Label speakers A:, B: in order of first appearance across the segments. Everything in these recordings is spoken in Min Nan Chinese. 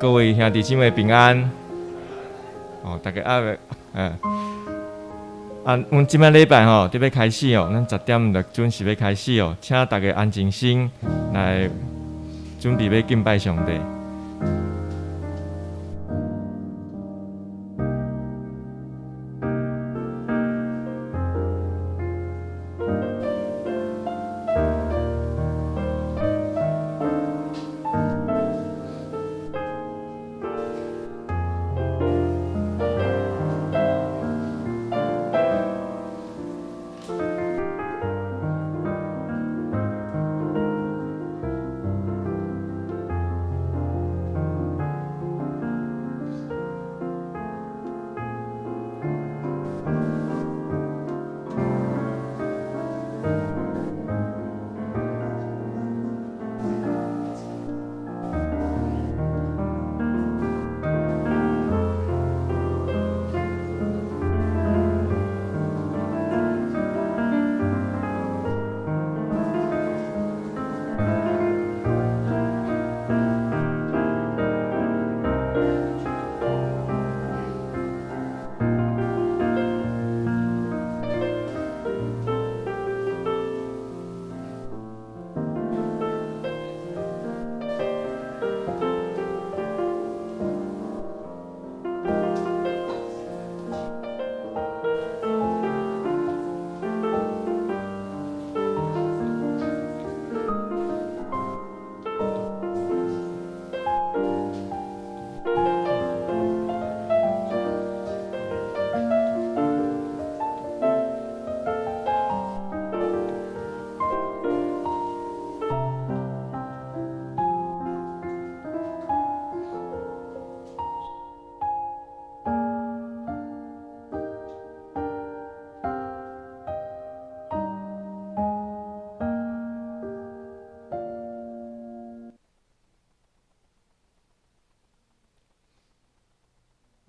A: 各位兄弟姊妹平安。哦，大家啊，啊，阮這擺禮拜吼，就欲開始哦，咱10點就準時欲開始哦，請大家安靜心來準備欲敬拜上帝。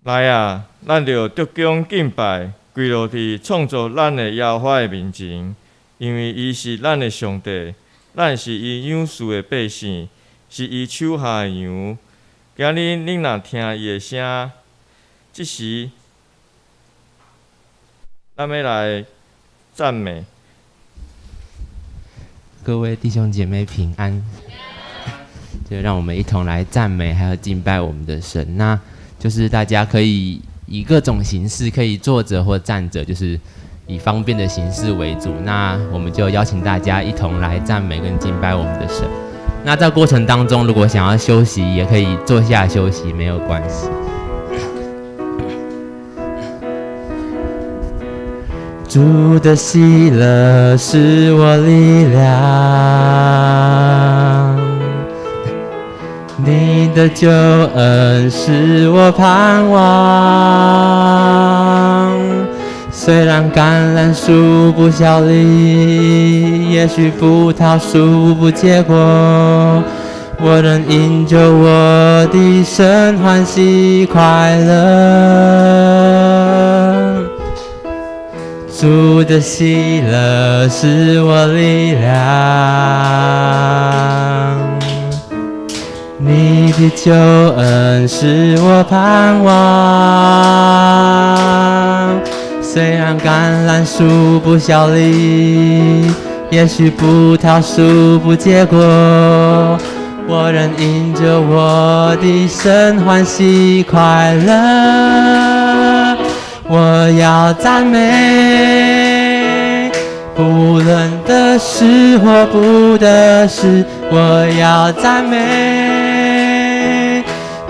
A: 來啊，咱著鞠躬敬拜，跪落佇創造咱的耶和華的面前，因為伊是咱的上帝，咱是伊養飼的百姓，是伊手下的羊。今日恁若聽伊的聲，這時咱欲來讚美。
B: 各位弟兄姐妹平安，就讓我們一同來讚美，還有敬拜我們的神。那就是大家可以以各種形式，可以坐着或站着，就是以方便的形式為主。那我們就邀請大家一同來讚美跟敬拜我們的神。那在過程當中，如果想要休息，也可以坐下休息，沒有關係。主的喜樂是我力量，你的救恩是我盼望。雖然橄欖樹不效力，也許葡萄樹不結果，我仍因著我的神歡喜快樂。主的喜樂是我力量，你的救恩是我盼望。雖然橄欖樹不效力，也許葡萄樹不結果，我仍因著我的神歡喜快樂。我要讚美，不論得時或不得時，我要讚美。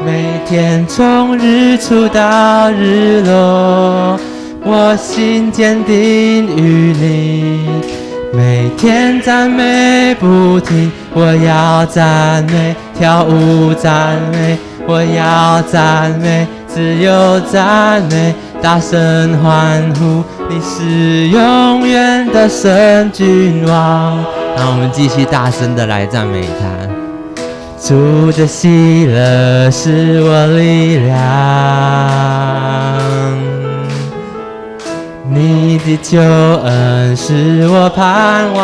B: 每天從日出到日落，我心堅定於你。每天讚美不停，我要讚美，跳舞讚美，我要讚美，自由讚美。大聲歡呼，你是永遠的神君王。讓我們繼續大聲的來讚美他。主的喜樂是我力量，你的救恩是我盼望。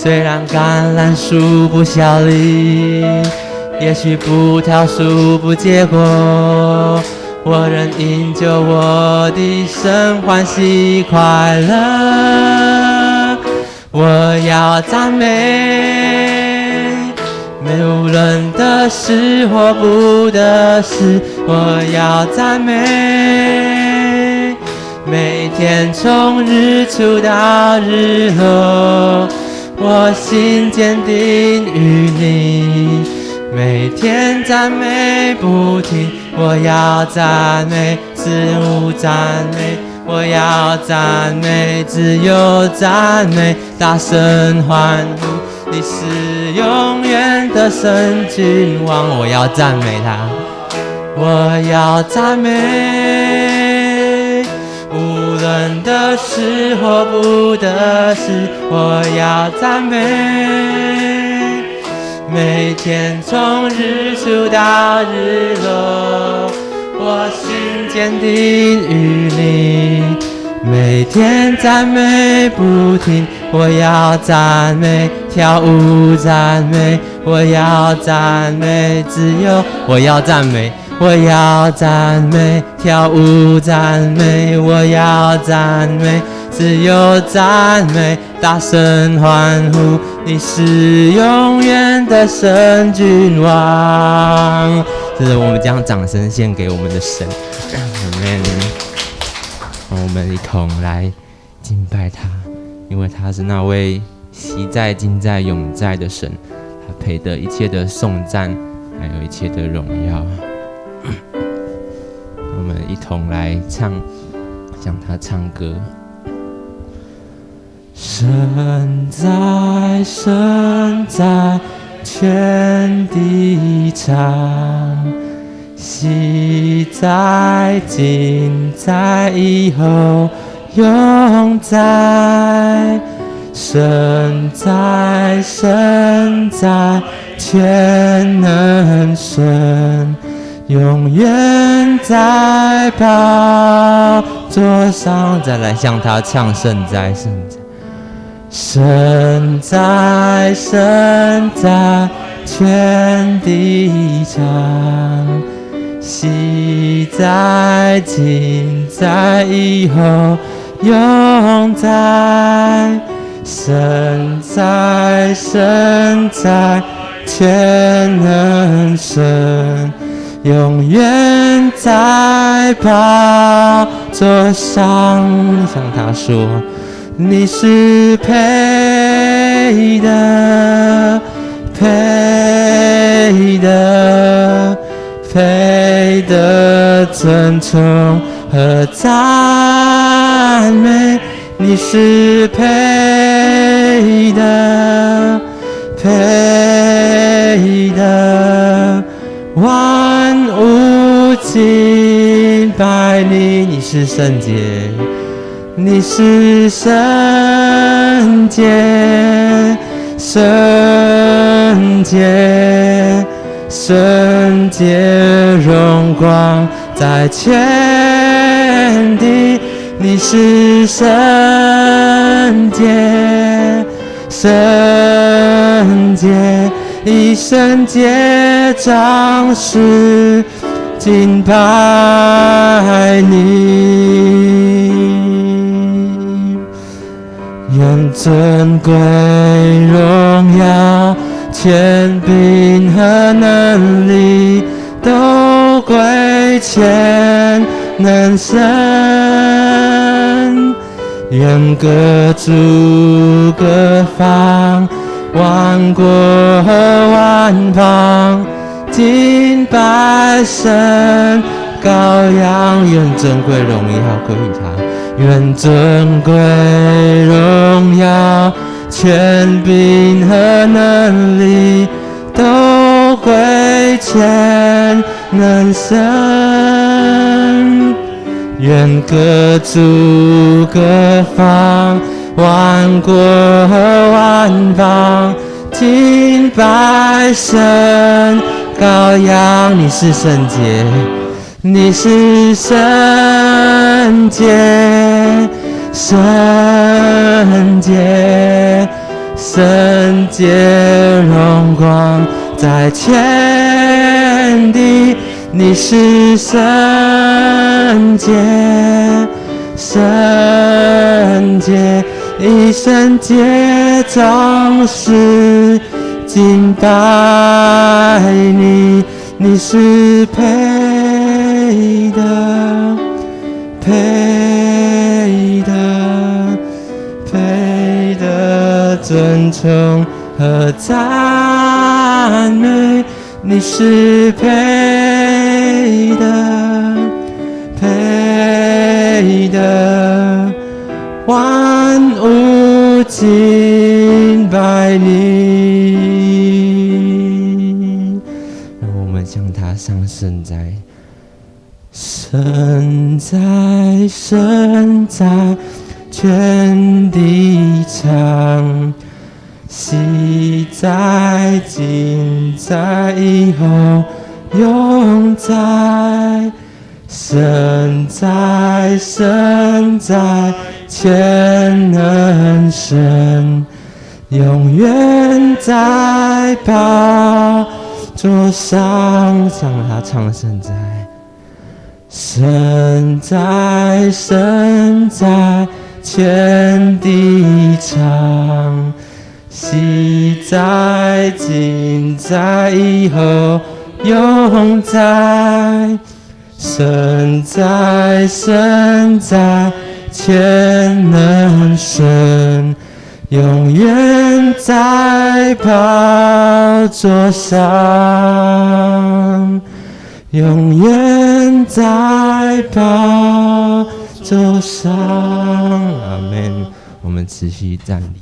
B: 雖然橄欖樹不效力，也許葡萄樹不結果，我仍因救我的神歡喜快樂。我要讚美，無論得時或不得時，我要讚美。每天從日出到日落，我心堅定於你。每天讚美不停，我要讚美，自由讚美，我要讚美，自由讚美，大聲歡呼，你是永遠的神君王，我要讚美他，我要讚美，無論得時或不得時，我要讚美。每天從日出到日落，我心堅定於你。每天讚美不停，我要讚美，跳舞讚美，我要讚美，自由，我要讚美，我要讚美，跳舞讚美，我要讚美，自由讚美，大聲歡呼，你是永遠的神君王。這是我們將掌聲獻給我們的神，阿門。我們一同來敬拜他，因為他是那位昔在、今在、永在的神，他配得一切的頌讚，還有一切的榮耀。我們一同來唱，向他唱歌。神在，神在，全地長，昔在，今在，以後永在。神在，神在，全能神，永遠在寶座上。再來向他唱聖哉，聖哉。神在，神在，全地長，昔在，今在，以後永在。神在，神在，全能神，永遠在寶座上。向他說，你是配得，配得，配得尊崇和讚美。你是配得，配得，萬物敬拜你。你是聖潔，你是聖潔，聖潔，聖潔，榮光在全地。你是聖潔，聖潔，以聖潔裝飾敬拜你。願尊貴榮耀、權柄和能力都歸全能神。願各族各方、萬國和萬邦敬拜神羔羊。願尊貴榮耀歸於他，願尊貴榮耀、權柄和能力都歸全能神。願各族各方、萬國和萬邦敬拜神羔羊。你是聖潔，你是聖潔，聖潔，聖聖潔榮光在全地，你是聖潔，聖潔，以聖潔裝飾敬拜你，你是配得，配得，配得尊崇和讚美，你是配得，配得，萬物敬拜你。讓我們向他唱聖哉，聖哉，聖哉，全地唱，昔在今在以後永在，神在聖哉，全能神，永遠在寶座上，向他唱聖哉，聖哉聖哉，全地唱，昔在今在以後永在，神在聖哉，全能神，永遠在寶座上，永遠在寶座上。阿門。我們持續站立。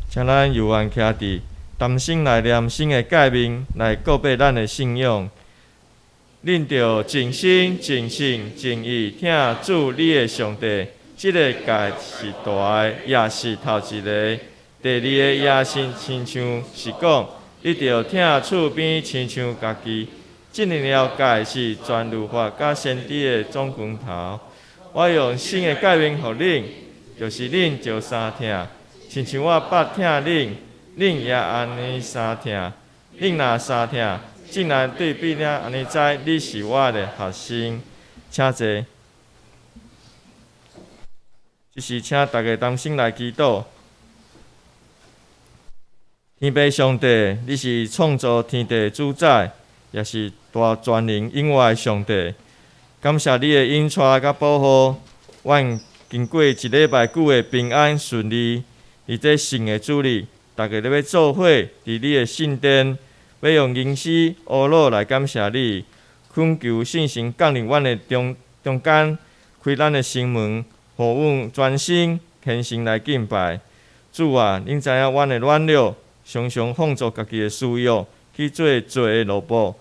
A: 請咱猶原徛佇同心來念新的誡命，來告白咱的信仰。恁著盡心、盡性、盡意疼主你的上帝。這個誡是大的，也是頭一个。第二個也是親像是講，你著疼厝邊親像家己。這兩條誡是全律法佮先知的總綱頭。我用新的誡命予恁，就是恁著相疼，親像我捌疼恁，恁也按呢相疼。恁若相疼，眾人對彼此按呢知，你是我的學生。請坐。這時請大家同心來祈禱。天父上帝，你是創造天地主宰，也是大全能永活的上帝。感謝你的引帶佮保護，阮經過一禮拜久的平安順利。佇這聖的主日，大家咧欲做伙佇你的聖殿，欲用吟詩歌舞來感謝你，懇求聖神降臨阮的中中間，開咱的心門，予阮專心虔誠來敬拜。主啊，恁知影阮的軟弱，常常放逐家己的私欲，去做罪的奴僕，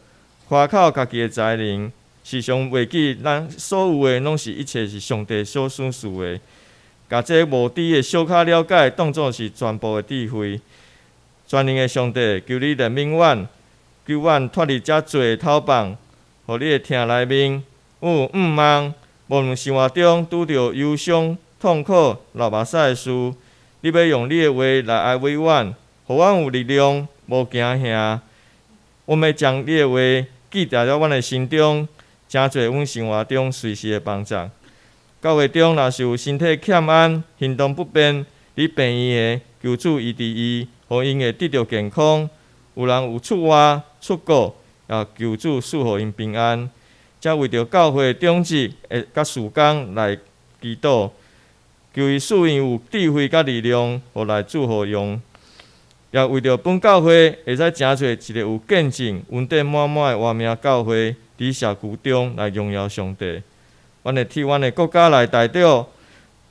A: 誇口家己的才能，時常袂記咱所有的攏是一切是上帝所賞賜的。共這無知的小可了解，當作是全部的智慧。全能的上帝，求你憐憫阮，救阮脫離這罪的頭棒，予你的疼內面有向望。無論生活中拄著憂傷、痛苦、流目屎的事，你欲用你的話來安慰阮，予阮有力量，無驚嚇。阮欲將你的話記佇咧阮的心中，成做阮生活中隨時的幫助。教會中若是有身體欠安、行動不便，佇病院的，求主醫治伊，予𪜶會得著健康。有人有出外出國，也求主賜予𪜶平安。才為著教會長執的佮事工來祈禱，求伊賜𪜶有智慧佮力量，予來祝福用。也為著本教會會使成做一个有見證、恩典滿滿的活命教會，佇社區中來榮耀上帝。阮會替阮的國家來代禱，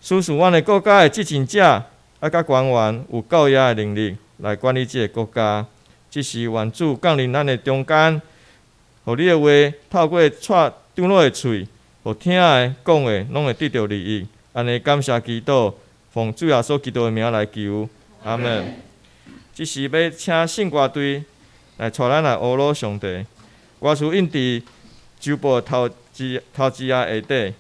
A: 賜予阮的國家的執政者啊，佮官員有夠額的能力來管理這个國家。這時願主降臨咱的中間，予你的話透過蔡長老的喙，予聽的、講的，攏會得著利益。按呢感謝祈禱，奉主耶穌基督的名來求，阿門。這時欲請聖歌隊來帶咱來呵咾上帝。歌詞印佇周報頭一頭一頁下底。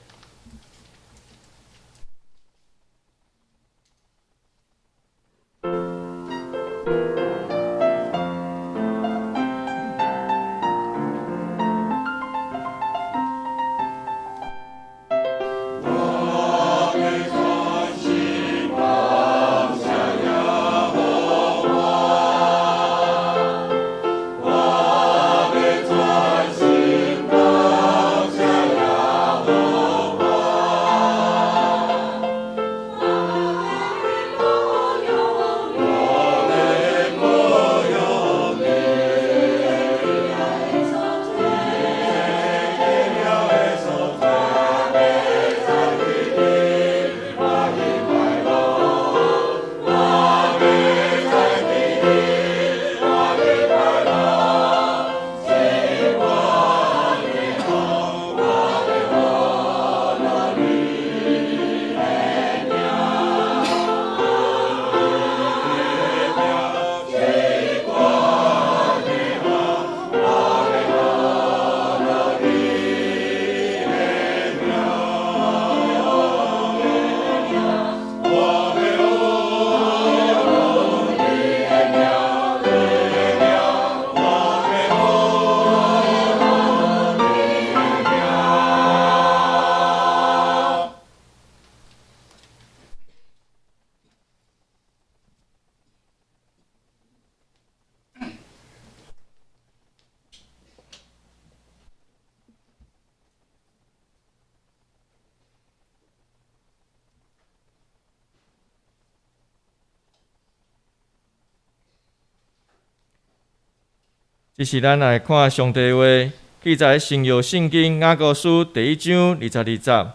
A: 這是咱來看上帝話，記載新約聖經雅各書第一章二十二節，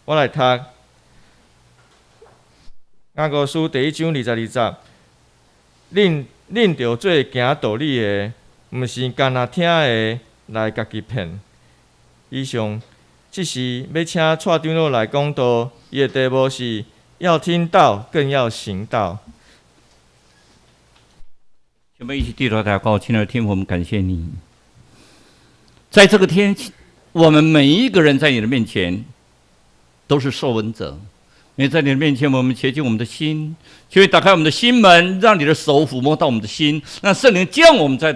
A: 我來讀雅各書第一章二十二節。恁恁著做行道理的，毋是干焦聽的來共家己騙。以上，這時欲請蔡長老來講道，伊的題目是要聽道，更要行道。
C: 我們一起低頭禱告，親愛的天父，我們感謝你，在這個天，我們每一個人在你的面前都是受問者。因為在你的面前，我們切近我們的心，求你打開我們的心門，讓你的手撫摸到我們的心，讓聖靈降我們在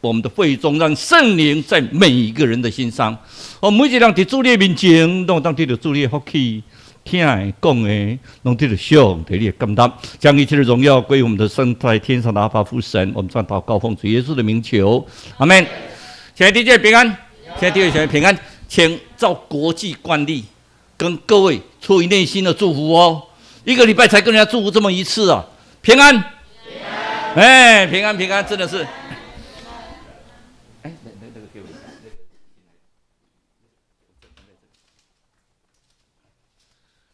C: 我們的會中，讓聖靈在每一個人的心上。我每一個人佇主你面前，攏會當得著主你的福氣，聽的講的，攏得著上帝你的感動，將一切的榮耀歸我們的聖在天上的阿爸父神。我們這樣禱告，奉主耶穌的名求，阿門。親愛的弟兄平安，親愛的弟兄平安，請照國際慣例跟各位出於內心的祝福哦。一個禮拜才跟人家祝福這麼一次啊，平安，平安，哎，平安平安，真的是。哎，那個給我。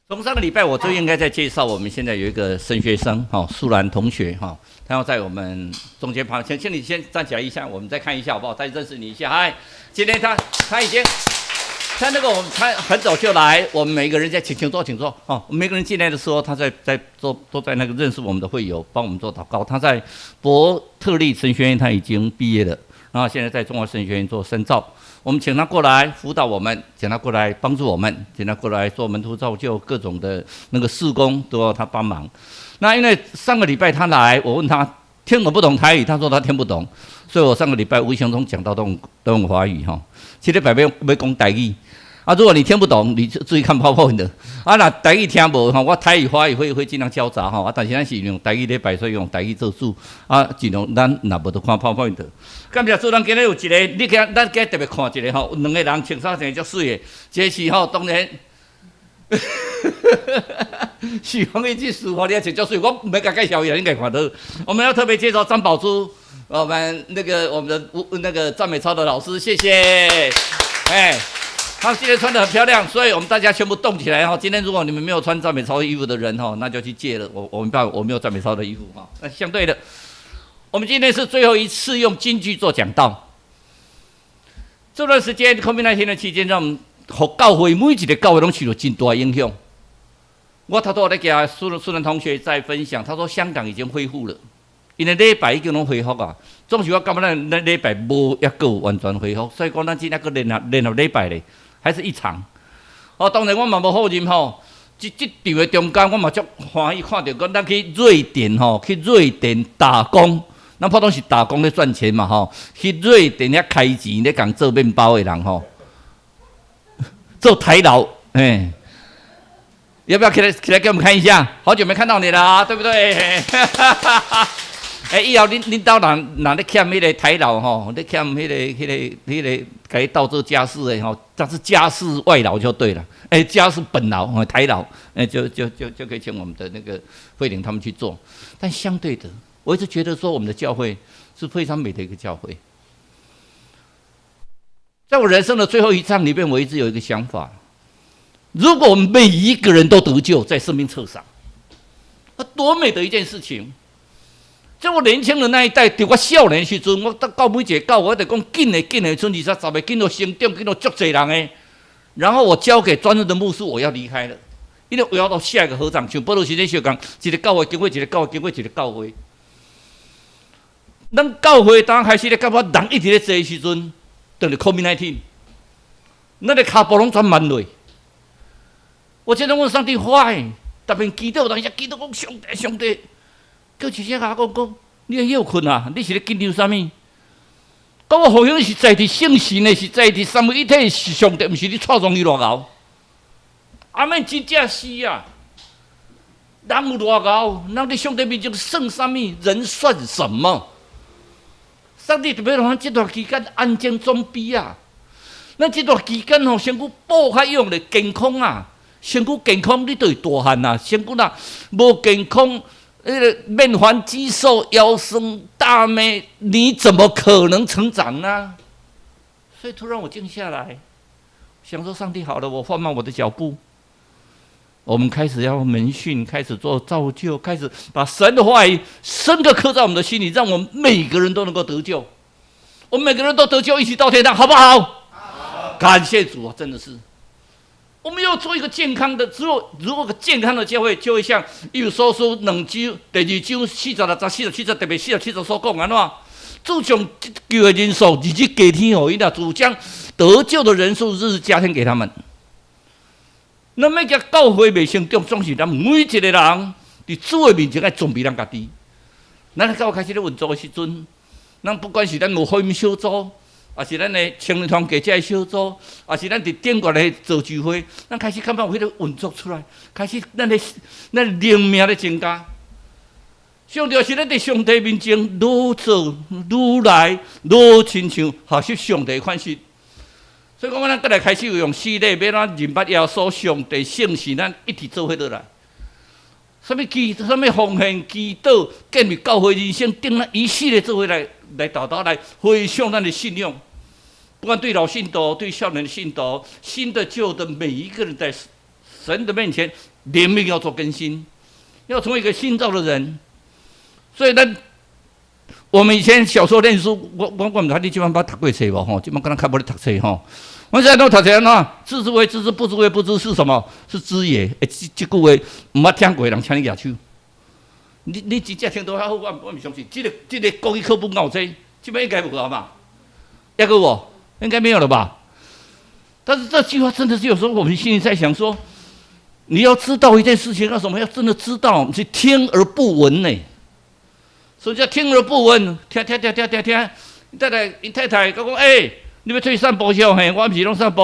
C: 從上個禮拜我就應該在介紹，我們現在有一個神學生，哈，蘇蘭同學，哈，他要在我們中間旁，請你先站起來一下，我們再看一下好不好？再認識你一下。嗨，今天他已經，他那個我們他很早就來，我們每個人在請坐，請坐，哦，每個人進來的時候，他在做都在那個認識我們的會友，幫我們做禱告。他在伯特利神學院他已經畢業了，然後現在在中華神學院做深造。我們請他過來輔導我們，請他過來幫助我們，請他過來做門徒造就各種的那個事工都要他幫忙。那因為上個禮拜他來，我問他聽懂不懂台語，他說他聽不懂，所以我上個禮拜無形中講到都用華語哈。這禮拜欲講台語啊，如果你聽不懂，你就注意看 PowerPoint 的啊。若台語聽無吼，我台語華語會盡量交雜吼啊。但是咱是用台語咧擺，所以用台語做主啊。盡量咱若無就看 PowerPoint。感謝主，咱今日有一個，你看咱今日特別看一個吼，有兩個人穿衫穿足媠的，這是吼當然，是講伊這事吼，你也穿足媠，我毋欲共介紹伊，應該看到。我們要特別介紹張寶珠，我們那個我們的那個讚美操的老師，謝謝，哎。他今天穿得很漂亮，所以我們大家全部動起來哈。今天如果你們沒有穿讚美操衣服的人哈，那就去借了。我沒辦法，我沒有讚美操的衣服哈。那相對的，我們今天是最後一次用金句做講道。這段時間 COVID-19 的期間，讓我們予教會每一個教會攏受著真大影響。我頭拄仔咧共蘇蘭同學在分享，他說香港已經恢復了，𪜶的禮拜已經攏恢復啊。總是我感覺咱禮拜無抑閣有完全恢復，所以講咱這猶閣連續禮拜咧。還是一場，哦，當然我嘛無否認吼，這場的中間我嘛足歡喜看著講咱去瑞典吼，去瑞典打工，咱普通是打工咧賺錢嘛吼，去瑞典遐開錢咧共做麵包的人吼，做台勞，嘿，要不要起來給我們看一下？好久沒看到你了，對不對？欸，以後恁兜若咧欠彼個台勞吼，咧欠彼個共你鬥做家事的吼，但是家事外勞就對了。欸，家事本勞，台勞，欸，就可以請我們的那個慧玲他們去做。但相對的，我一直覺得說我們的教會是非常美的一個教會。在我人生的最後一仗裡面，我一直有一個想法：如果我們每一個人都得救，在生命冊上，那多美的一件事情！在我年輕的那一代，佇我少年時陣，我到每一个教會，我就講緊的緊的，賰二三十個，緊予成長，緊予足濟人的。然後我交給專任的牧師，我要離開了，因為我要到下一個合長，像保羅時陣相共，一個教會經過一個教會，經過一個教會。咱教會當開始咧感覺人一直咧濟的時陣，就是 COVID-19，咱的跤步攏全慢落。我真正問上帝，why？特別祈禱，當時祈禱講上帝，上帝。閣一聲共我講講，你咧歇睏啊？你是咧緊張啥物？講我復興是在佇聖神的，是在佇三位一體是上帝，毋是你蔡宗伊偌𠢕。阿們，真正是啊！人有偌𠢕，人佇上帝面前算啥物？人算什麼？上帝特別予咱這段期間安靜總比啊！咱這段期間吼，身軀補較用咧健康啊，身軀健康你就會大漢啊，身軀若無健康。那个面黃肌瘦、腰酸大妹，你怎麼可能成長呢？所以突然我靜下來，想說上帝好了，我放慢我的腳步。我們開始要門訓，開始做造就，開始把神的話語深刻刻在我們的心裡，讓我們每個人都能夠得救。我們每個人都得救，一起到天堂，好不好？好。感謝主啊，真的是。我們要做一個健康的，只有如果個健康的教會，就會像以弗所書兩章第二章46節47節，特別47節所講按怎？主將得救的人數日日加添予𪜶啦，主將得救的人數日日加添給他們。那麼叫教會袂成長，總是咱每一個人佇主的面前愛準備咱家己。咱教會開始咧運作的時陣，咱不管是咱有福音小組，抑是咱的青年團契這个小組，抑是咱佇頂懸咧做聚會，咱開始感覺有彼個運作出來，開始咱的靈命咧增加。上重要是咱佇上帝面前愈做愈來愈親像學習上帝款式。所以講，咱閣來開始有用四禮欲按怎認捌耶穌上帝聖神，咱一直做伙落來。啥物祈，啥物奉獻、祈禱、建立教會人生等，咱一系列做伙來來達到來回想咱的信仰。不管對老信徒、對少年信徒、新的舊的，每一個人在神的面前，靈命要做更新，要成為一個新造的人。所以，咱我們以前小時候念書，我毋知你這擺捌讀過冊無吼？這擺敢若較無咧讀冊吼。我現在攏讀冊按怎？知之為知之，不知為不知是什麼？是知也。欸，這句話毋捌聽過的人，請你舉手。你真正聽到較好，我毋相信。這個國語課本敢有這個？這擺應該無啊嘛？抑閣無？應該沒有了吧？但是這句話真的是有時候我們心裡在想說，你要知道一件事情，那什麼要真的知道，是聽而不聞呢？什麼叫聽而不聞？聽聽聽聽聽聽，太太𪜶太太佮講，欸，你欲出去散步囂嘿？我毋是攏散步。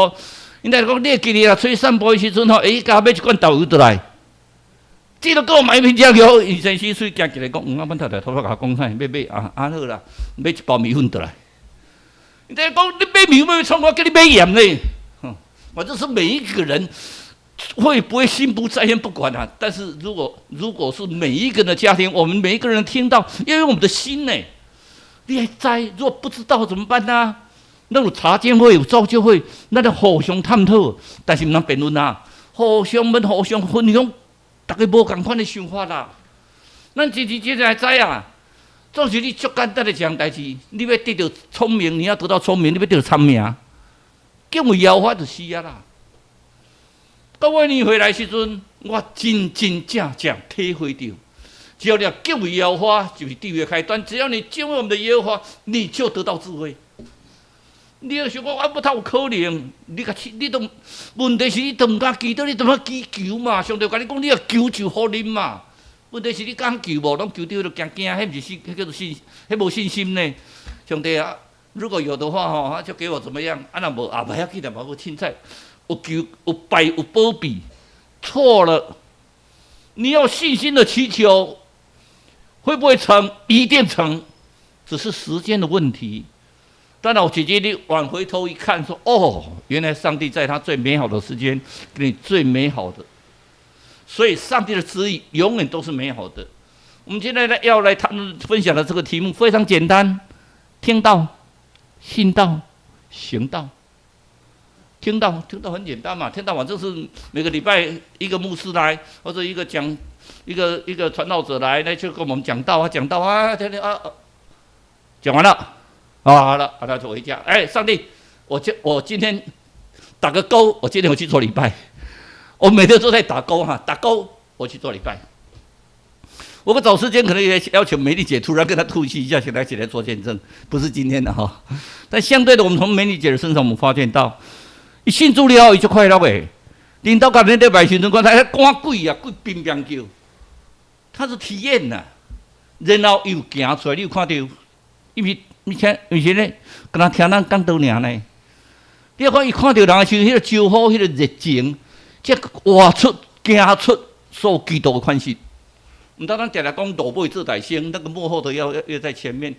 C: 𪜶太太講，你會記得啊？出去散步的時陣吼，會共買一罐豆油倒來。這都閣買麵條，伊先生喙行起來講，嗯，啊，阮太太頭拄共我講啥？欲買啊啊好啦，買一包麵粉倒來。𪜶太太講，你買麵粉欲創，我叫你買鹽呢。哼，反正是每一個人會不會心不在焉不管啊。但是如果是每一個人的家庭，我們每一個人聽到，要用我們的心呢。你還知，如果不知道怎麼辦呢？那有查經會，有造就會，咱就互相探討，但是毋通辯論啊，互相問，互相分享，逐家無仝款的想法啦。咱真真正正知啊，總是你足簡單的一項代誌，你欲得著聰明，你要得到聰明，你欲得著聰明，敬畏耶和華就是啊啦。九八年回來時陣，我真真正正體會到，只要你敬畏耶和華，就是智慧的開端。只要你敬畏我們的耶和華，你就得到智慧。你要想講啊，無他有可能，你共你都問題是你都毋敢祈禱，你都毋敢祈求嘛。上帝共你講，你欲求就予恁嘛。問題是你敢求無？攏求著就驚驚，彼毋是信，彼叫做信，彼無信心呢。上帝啊，如果有的話吼，就給我怎麼樣？啊，若無啊，無要緊啦，無凊彩。有求有拜有保庇，錯了。你要信心的祈求，會不會成？一定成，只是時間的問題。當然，我姐姐你往回頭一看，說：“哦，原來上帝在他最美好的時間，給你最美好的。”所以，上帝的旨意永遠都是美好的。我們今天呢要來談分享的這個題目非常簡單：聽道、信道、行道。聽道，聽道很簡單嘛。聽道反正是每個禮拜一個牧師來，或者一個講一個傳道者來，那就跟我們講道啊，講道啊，聽聽啊，講完了，啊好了，啊他就回家。哎，上帝，我今天打個勾，我今天我去做禮拜。我每天都在打勾哈，打勾，我去做禮拜。我們找時間可能也要求美麗姐突然跟她突襲一下，請她起來做見證，不是今天的哈。但相對的，我們從美麗姐的身上，我們發現到，伊信主了後，伊就快樂的。恁兜甲恁禮拜時陣，講他趕鬼啊，鬼乒乒叫，他是體驗呐。然後又行出來，你有看到？伊是你聽，為啥呢？敢若聽咱講道爾呢？你看伊看著人的時陣，彼個招呼，彼個熱情，才活出、行出所基督的款式。毋通咱定定講落尾做大先，那個幕後的要在前面。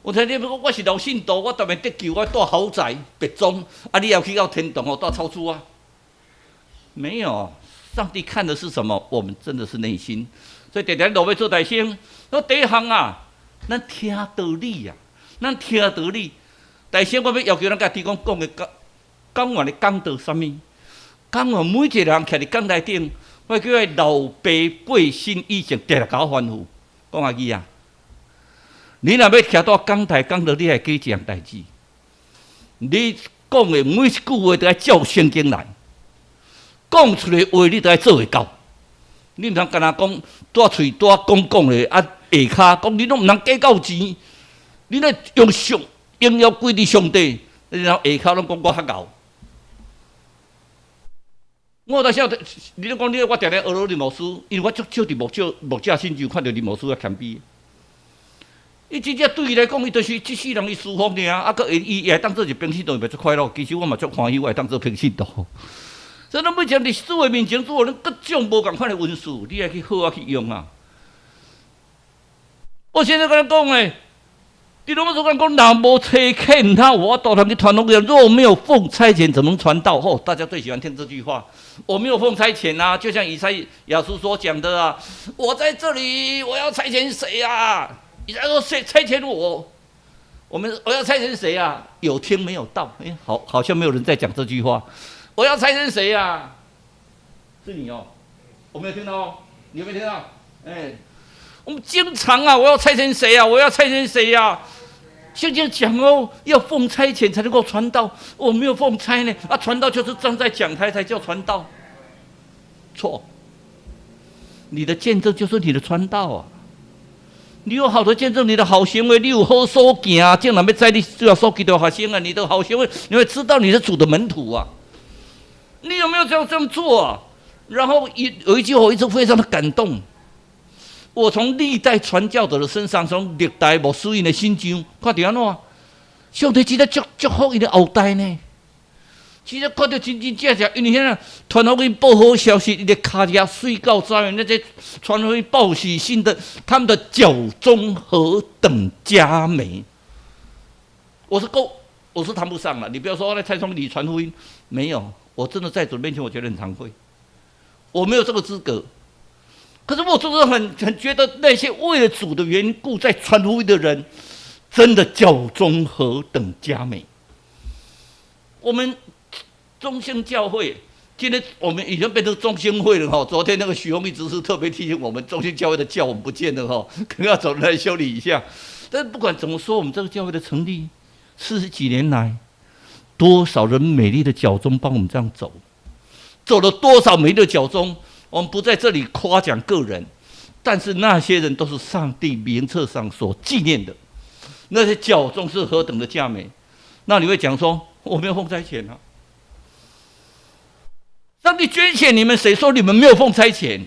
C: 我聽你講，我是老信徒，我當然得救，我住豪宅別莊，啊，你要去到天堂哦，住草厝啊？沒有，上帝看的是什麼？我們真的是內心。所以常常落尾做大聲，說第一項啊，咱聽道理啊，咱聽道理。大聲我欲要求咱家己講講的講講完的講道啥物？講完每一個人徛佇講台頂，我叫伊老爸過身以前，定定共我吩咐，講阿姊啊，你若欲徛佇講台講道，你愛記一項代誌。你講的每一句話都愛照聖經來，講出來話你都愛做會到。你毋通干焦講，帶喙帶講講的啊，下跤講你攏毋通計較錢，你咧用上榮耀歸佇上帝，然後下跤攏講我較𠢕。我當時你攏講你，我定定學林牧師，因為我足少佇牧者身上看著林牧師較謙卑。伊真正對伊來講，伊就是這世人伊舒服爾，啊，閣伊伊會當做一平信徒，伊嘛足快樂。其實我嘛足歡喜，我會當做平信徒。所以，咱每天佇主的面前，主予咱各種無仝款的恩賜，你愛去好好去用啊！我現在共你講的，你攏總講若無差遣他，無法度通去傳福音。若沒有奉差遣，怎麼傳道？吼，大家最喜歡聽這句話。我沒有奉差遣啊，就像以賽亞書所講的啊，我在這裡，我要差遣誰啊？以賽亞說誰差遣我？我要差遣誰啊？有聽沒有到？哎，好，好像沒有人在講這句話。我要差遣誰啊？是你哦，我沒有聽到哦，你有沒有聽到？哎，我們經常啊，我要差遣誰啊？我要差遣誰啊？聖經講哦，要奉差遣才能夠傳道。我沒有奉差呢，啊，傳道就是站在講台才叫傳道。錯，你的見證就是你的傳道啊。你有好的見證，你的好行為，你有好所行，竟然欲知你主耶穌基督學生啊！你的好行為，你會知道你是主的門徒啊。你有沒有這樣做啊？然後有一句話，我一直非常的感動。我從歷代傳教者的身上，從歷代牧師𪜶的身上，看著按怎？上帝真正祝福𪜶的後代呢？其實看著真真正正，因為遐傳福音報好消息，伊的跤跡水到知影，那些傳福音報喜信的，他們的腳蹤何等佳美。我是夠，我是談不上了。你不要說那蔡松你傳福音，沒有，我真的在主面前，我覺得很慚愧，我沒有這個資格。可是我真的很覺得那些為了主的緣故在傳福音的人，真的腳蹤何等佳美。我們中興教會，今天我們已經變成中興會了哈。昨天那個許宏毅執事特別提醒我們，中興教會的教我們不見了哈，可能要找人來修理一下。但是不管怎麼說，我們這個教會的成立40幾年來，多少人美麗的腳蹤幫我們這樣走，走了多少美麗的腳蹤。我們不在這裡誇獎個人，但是那些人都是上帝名冊上所紀念的，那些腳蹤是何等的佳美。那你會講說，我沒有奉差遣啊？上帝揀選你們，誰說你們沒有奉差遣？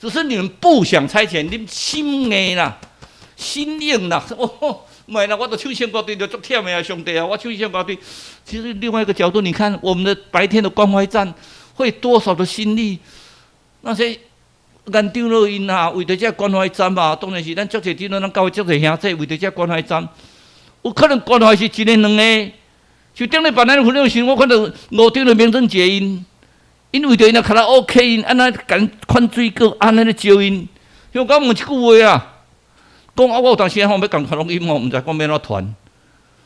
C: 只是你們不想差遣，你們心硬啦，心硬啦。哦，毋係啦，我都唱聖歌隊就足忝的啊，上帝啊，我唱聖歌隊。其實另外一個角度，你看我們的白天的關懷站，會多少的心力？那些研長老𪜶啊，為著這關懷站啊，當然是咱足濟長老，咱教會足濟兄弟為著這關懷站，有可能關懷是一個兩個，就頂禮拜咱分享時，我看著五長的明珍姐𪜶，𪜶為著𪜶的卡拉 OK，𪜶按呢共款水果，按呢咧招𪜶。香港問一句話啊，講啊，我有當時吼欲共傳福音吼，毋知講欲按怎傳。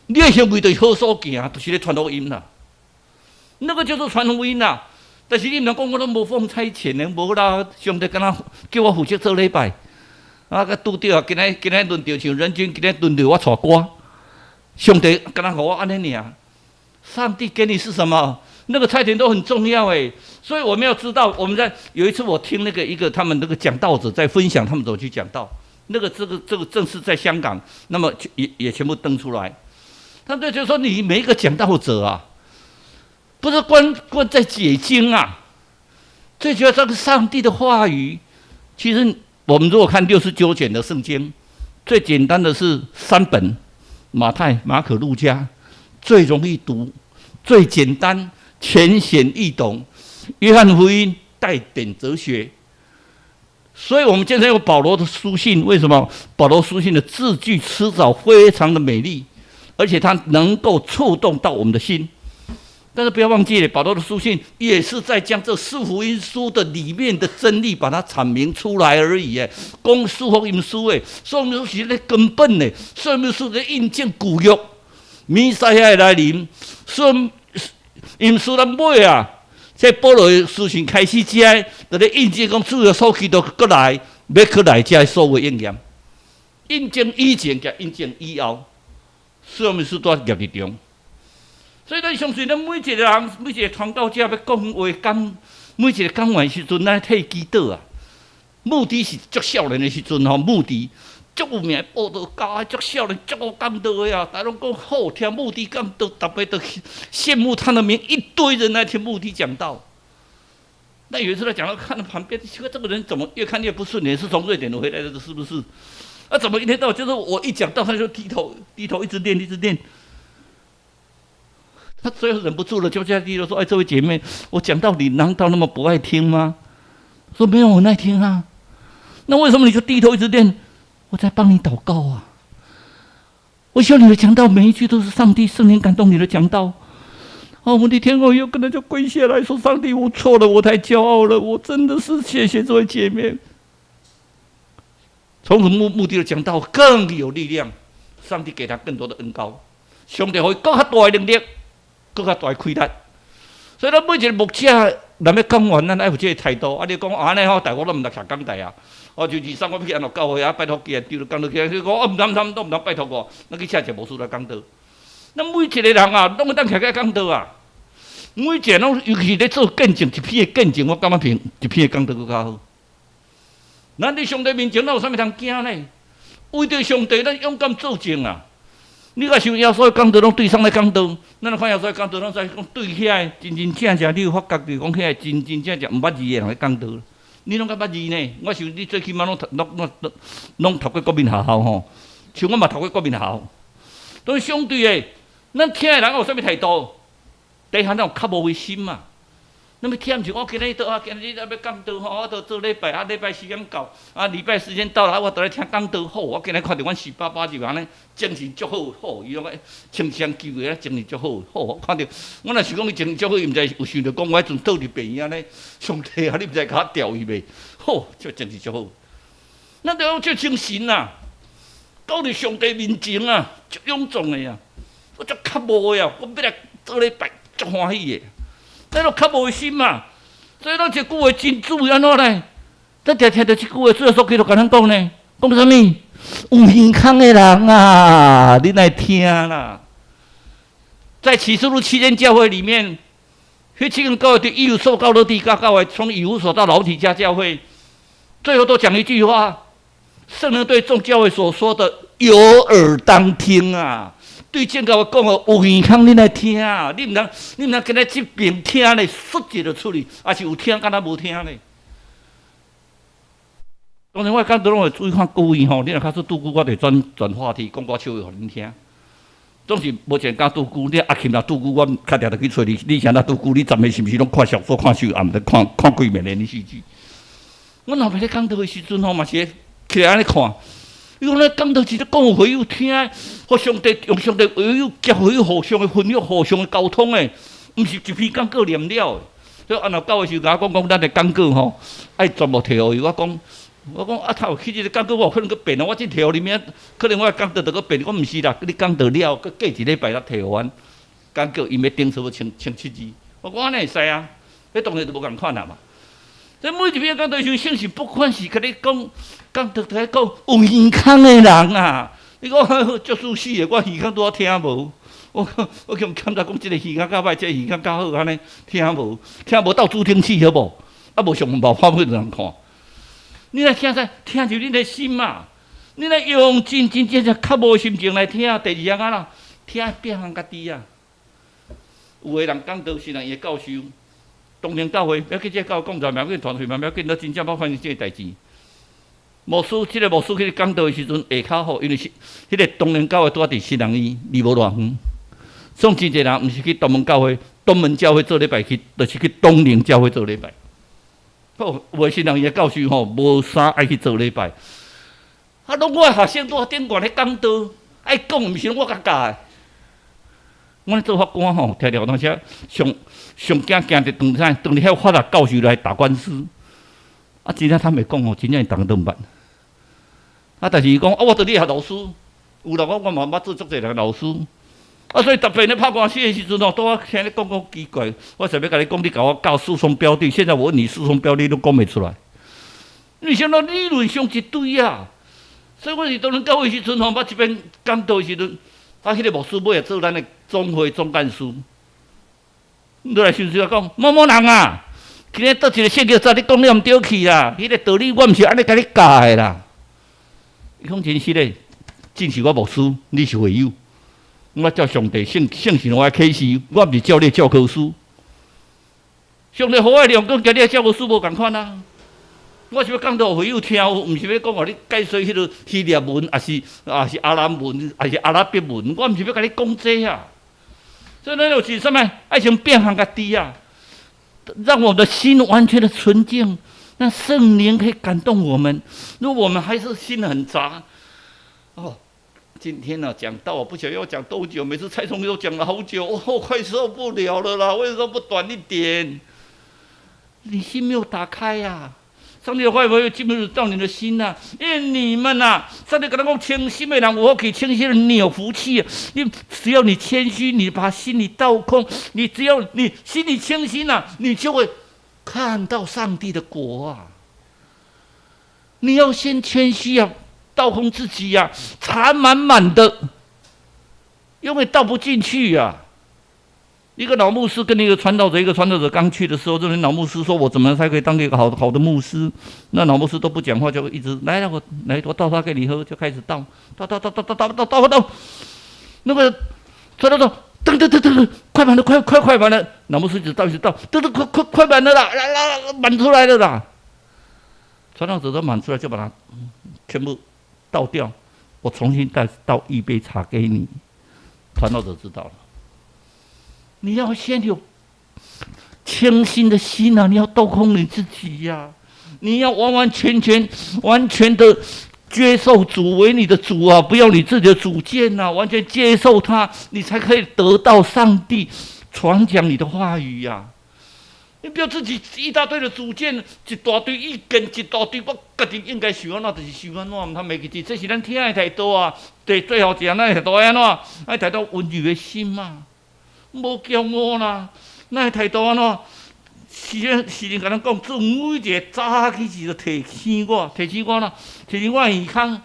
C: 你的行為就是好所行，就是咧傳福音啦。那個叫做傳福音啦。但是你毋通講我攏無奉差遣呢，無啦，上帝敢若叫我負責做禮拜，啊，閣拄著啊，今仔今仔輪著像人均今仔輪著我帶歌，上帝敢若予我按呢爾。上帝給你是什麼？那個差遣都很重要誒，所以我們要知道，我們在有一次我聽那個一個他們那個講道者在分享，他們怎麼去講道，那個這個正是在香港，那麼也全部登出來。他們就說你每一個講道者啊，不是光光在解經啊，最主要這個上帝的話語。其實我們如果看69卷的聖經，最簡單的是三本：馬太、馬可、路加，最容易讀，最簡單，淺顯易懂。約翰福音帶點哲學，所以我們經常用保羅的書信。為什麼？保羅書信的字句辭藻非常的美麗，而且它能夠觸動到我們的心。但是不要忘記了，保羅的書信也是在將這四福音書的裡面的真理把它闡明出來而已。誒，講四福音書誒，四福音書是咧根本的，四福音書咧印證舊約彌賽亞的來臨。四福音書咱尾啊，這保羅的書信開始這，就咧印證講主耶穌基督閣來，欲閣來這所有應驗，印證以前佮印證以後，四福音書都夾佇中。所以咱相信，咱每一個人，每一個傳道者欲講話講，每一個講話時陣，咱替祈禱啊。牧師是足少年的時陣吼，牧師足有名，報道家足少年，足好講道的啊。大家攏講好聽牧師講道，特別都羨慕他的名，一堆人來聽牧師講道。那有一次他講到，看到旁邊，奇怪，這個人怎麼越看越不順眼？是從瑞典回來的，是不是？啊，怎麼一天到晚就是我一講到他就低頭低頭一直念一直念。他最後忍不住了，就在低頭說：“哎，這位姐妹，我講道你難道那麼不愛聽嗎？”說：“沒有，我愛聽啊。”那為什麼你就低頭一直念？我在幫你禱告啊！我希望你的講道每一句都是上帝聖靈感動你的講道。哦，我的天，我又跟他就跪下來說：“上帝，我錯了，我太驕傲了，我真的是謝謝這位姐妹。”從此牧師的講道更有力量，上帝給他更多的恩膏，上帝會更較大的能力。閣較大氣力，所以咱每一個牧者，若欲講員，咱愛有這個態度。啊，你講按呢吼，大我攏毋通徛講台啊。我就二三我欲去按怎教會啊，拜託起來丟講道起來，講哦，毋通毋通，都毋通拜託我，咱去請一個牧師來講道。咱每一個人啊，攏會當徛起來講道啊。每一個攏，尤其是咧做見證，一篇的見證，我感覺比一篇的講道閣較好。咱佇上帝面前，咱有啥物通驚呢？為著上帝，咱勇敢作證啊！你若想耶穌講道，攏對啥咧講道？咱若看耶穌講道，攏知講對遐個真真正正，你有發覺著講遐個真真正正毋捌字的人咧講道。你攏較捌字呢？我想你最起碼攏讀攏攏攏讀過國民學校吼，像我嘛讀過國民學校。都相對的，咱聽的人有啥物態度？第一項咱有渴慕的心嘛。咱欲聽毋是我今日倒啊，今日欲講道吼，我著做禮拜啊，禮拜時間到啊，禮拜時間到了，我著來聽講道好。我今日看著阮徐爸爸就按呢，精神足好，好，伊攏穿雙球的，精神足好，好。我看著，我若想講伊精神足好，伊毋知有想著講我彼陣倒佇病院按呢，上帝啊，你毋知共我調去袂？好，這精神足好。咱著有這精神啊，到佇上帝面前啊，足勇壯的啊，我足渴慕的啊，我欲來做禮拜，足歡喜的。咱著渴慕的心嘛，所以咱這句話真注意按怎呢？咱定聽著這句話，主耶穌基督共咱講呢？講啥物？有耳孔的人啊，恁來聽啦。在啟示錄七間教會裡面，彼七間教會佇以弗所到老底嘉教會，從以弗所到老底嘉教會，最後都講一句話：聖靈對眾教會所說的，有耳當聽啊！對眾教會講哦，有耳孔恁來聽啊！你毋通，你毋通今日這邊聽咧，唰一就出去，抑是有聽，敢若無聽咧。當然，我講道攏會注意看國語吼，你若較說拄久，我就轉轉話題，講歌笑話予恁聽。總是無一個敢拄久，你阿琴若拄久，我較定著去揣你。你啥若拄久，你昨暝是毋是攏看小說、看書，也毋知看看幾遍連續劇？阮老爸咧講道的時陣吼，嘛是起來按呢看。伊講咧講道是咧講予會友聽，予上帝用上帝話語結會友互相的分享、互相的溝通的，毋是一篇講稿念了的。所以按怎教會時共我講講，咱的講稿吼，愛全部提予伊。我講，我講啊，頭去這個講稿我有可能閣變啊，我這提予你物，可能我的講道就閣變。我毋是啦，你講道了，閣過一禮拜才提予阮講稿，伊欲頂差不多1700字。我講按呢會使啊，彼當然就無仝款啊嘛。這每一篇講道時，聖神不管是共你講，講道佇咧講有耳孔的人啊，你講足舒適的，我耳孔拄仔聽無，我我共檢查講這個耳孔較歹，這個耳孔較好，按呢聽無，聽無鬥助聽器好無？啊無上無看彼人看。你來聽啥？聽著恁的心嘛，你來用真真正正渴慕的心情來聽。第二項啊啦，聽變予家己啊。有的人講道是人伊的教授。當年教會，欲去這個教會講道，嘛欲緊團費，嘛欲緊，都真正捌發生這個代誌。牧師，這個牧師去講道的時陣，下跤吼，因為是彼個東寧教會拄仔佇新人院，離無偌遠，所以真濟人毋是去東門教會，東門教會做禮拜去，就是去東寧教會做禮拜。好，有的新人院的教授吼，無啥愛去做禮拜。啊，攏我的學生拄仔頂懸咧講道，愛講，毋是攏我共教的。阮做法官吼，聽著有當時上上驚驚著當啥？當佇遐法律教授來打官司。啊，真正坦白講吼，真正逐個都毋捌。啊，但是伊講啊，我佇你學老師，有啦，我嘛捌做足濟人老師。啊，所以特別咧拍官司的時陣吼，拄我聽你講講奇怪，我想欲共你講，你共我教訴訟標的，現在我問你訴訟標的，都講袂出來。你想到理論上一堆啊，所以我是當陣教會時陣吼，捌一遍講道的時陣，啊，彼個牧師尾仔做咱的總會總幹事，你來想想講，某某人啊，今日倒一個聖經節，你講了毋對去啦，彼個道理我毋是按呢共你教的啦。伊講真實的，正是我牧師，你是會友，我照上帝聖聖神我的啟示，我毋是照你的教科書。上帝予我的亮光，佮你的教科書無仝款啊！我是欲講予會友聽，毋是欲講予你解說彼個希臘文，抑是亞蘭文，抑是阿拉伯文，我毋是欲共你講這啊。所以咱就是啥物？愛先變向家己啊，讓我們的心完全的純淨，讓聖靈可以感動我們。如果我們還是心很雜，哦，今天呢講到我不曉得要講多久，每次蔡聰都講了好久，我快受不了了啦！為什麼不短一點？你心沒有打開呀，啊。上帝的話語會進入到你的心吶，因為你們吶，上帝跟他講，謙虛的人有福氣，謙虛的人你有福氣。你只要你謙虛，你把心裡倒空，你只要你心裡清心吶，你就會看到上帝的國啊。你要先謙虛啊，倒空自己呀，茶滿滿的，因為倒不進去呀。一個老牧師跟一個傳道者，一個傳道者剛去的時候，這個老牧師說：“我怎麼才可以當一個好好的牧師？”那老牧師都不講話，就一直來，來我來，我倒茶給你喝，就開始倒，倒倒倒倒倒倒倒倒倒，那個傳道說：“等等等等，快滿了，快快快滿了！”老牧師一直倒一直倒，等等快快快滿了啦，來來滿出來了啦！傳道者都滿出來，就把它全部倒掉，我重新再倒一杯茶給你。傳道者知道了。你要先有清新的心啊！你要倒空你自己呀，啊！你要完完全全、完全的接受主為你的主啊！不要你自己的主見吶，完全接受他，你才可以得到上帝傳講你的話語呀，啊！你不要自己一大堆的主見，一大堆意見，一大堆，我家己應該想按怎就是想按怎，毋通袂記這是咱聽的態度啊！對，最後一樣，咱態度按怎？愛態度溫柔的心嘛。無驕傲啦，咱的態度按怎？是是人共咱講，主每一個早起時就提醒我，提醒我啦，提醒我耳空，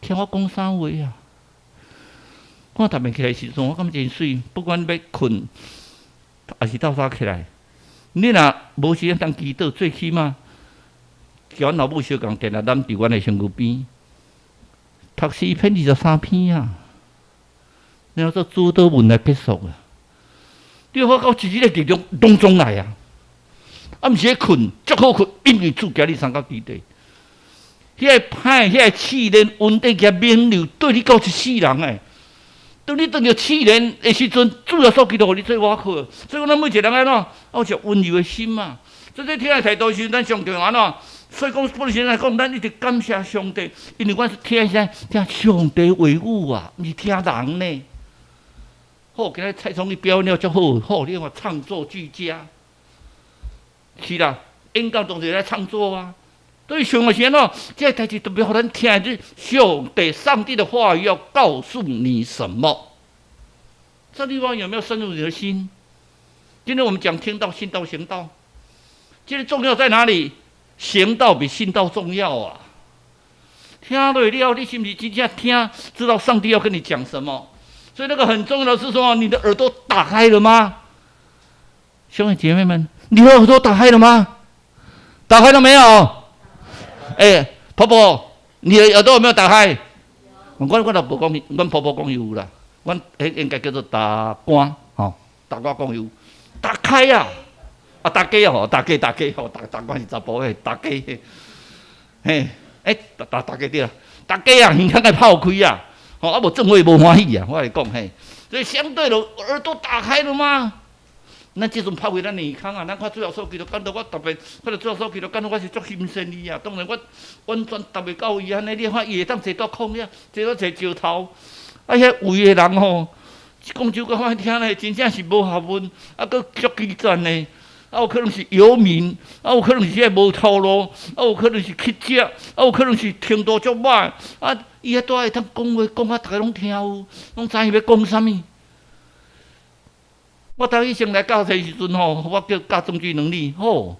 C: 聽我講啥話啊？我逐暝起來時陣，我感覺真媠，不管欲睏，抑是鬥早起來，你若無時間當祈禱，最起碼共阮老母相共定定攬佇阮的身軀邊，讀詩篇23篇啊，然後做主禱文來結束啊。你發覺一日的力量攏總來啊！啊，毋是咧睏，足好睏，因為主共你三角基地。彼個歹、彼個試煉、恩典佮勉勵，對你夠一世人的。當你當著試煉的時陣，主耶穌基督予你做倚靠。所以講，咱每一個人按怎，有一個溫柔的心嘛。所以這聽的態度是咱上重要按怎？所以講，不論現在講，咱一直感謝上帝，因為阮是聽啥？聽上帝話語啊，毋是聽人呢。好，今日蔡聰你表演了足好，好，你看唱作俱佳。是啦，演講當時來唱作啊。對，上的是按怎？這個代誌特別予咱聽，這上帝、上帝的話語要告訴你什麼？這地方有沒有深入你的心？今天我們講聽道、信道、行道，今天重要在哪裡？行道比信道重要啊！聽落了，你是毋是真正聽，知道上帝要跟你講什麼？所以那個很重要的是說，你的耳朵打開了嗎？兄弟姐妹們，你的耳朵打開了嗎？打開了沒有？欸，婆婆，你的耳朵有沒有打開？我都無講，阮婆婆講有啦。阮彼應該叫做大官，吼，大官講有，打開啊！啊，大家吼，大家大家吼，大大官是查埔的，大家，嘿，欸，大大大家對啦，大家啊，耳孔愛拋開啊！吼，啊無正會無歡喜啊！我來講嘿，所以相對的，耳朵打開了嗎？咱這陣拋開咱耳孔啊，咱看主耶穌基督感到我特別，看著主耶穌基督感覺我是足欣羨伊啊。當然我完全達袂到伊按呢，你看伊會當坐佇空遐，坐佇坐石頭，啊，遐圍的人吼，講就較歹聽咧，真正是無學問，啊，閣足基層的，啊，有可能是遊民，啊，有可能是這個無頭路，啊，有可能是乞食，啊，有可能是程度足歹，啊，伊遐蹛會當講話講啊，逐家攏聽有，攏知伊欲講啥物。我頭一先來教冊時陣吼，我叫教證據能力，吼，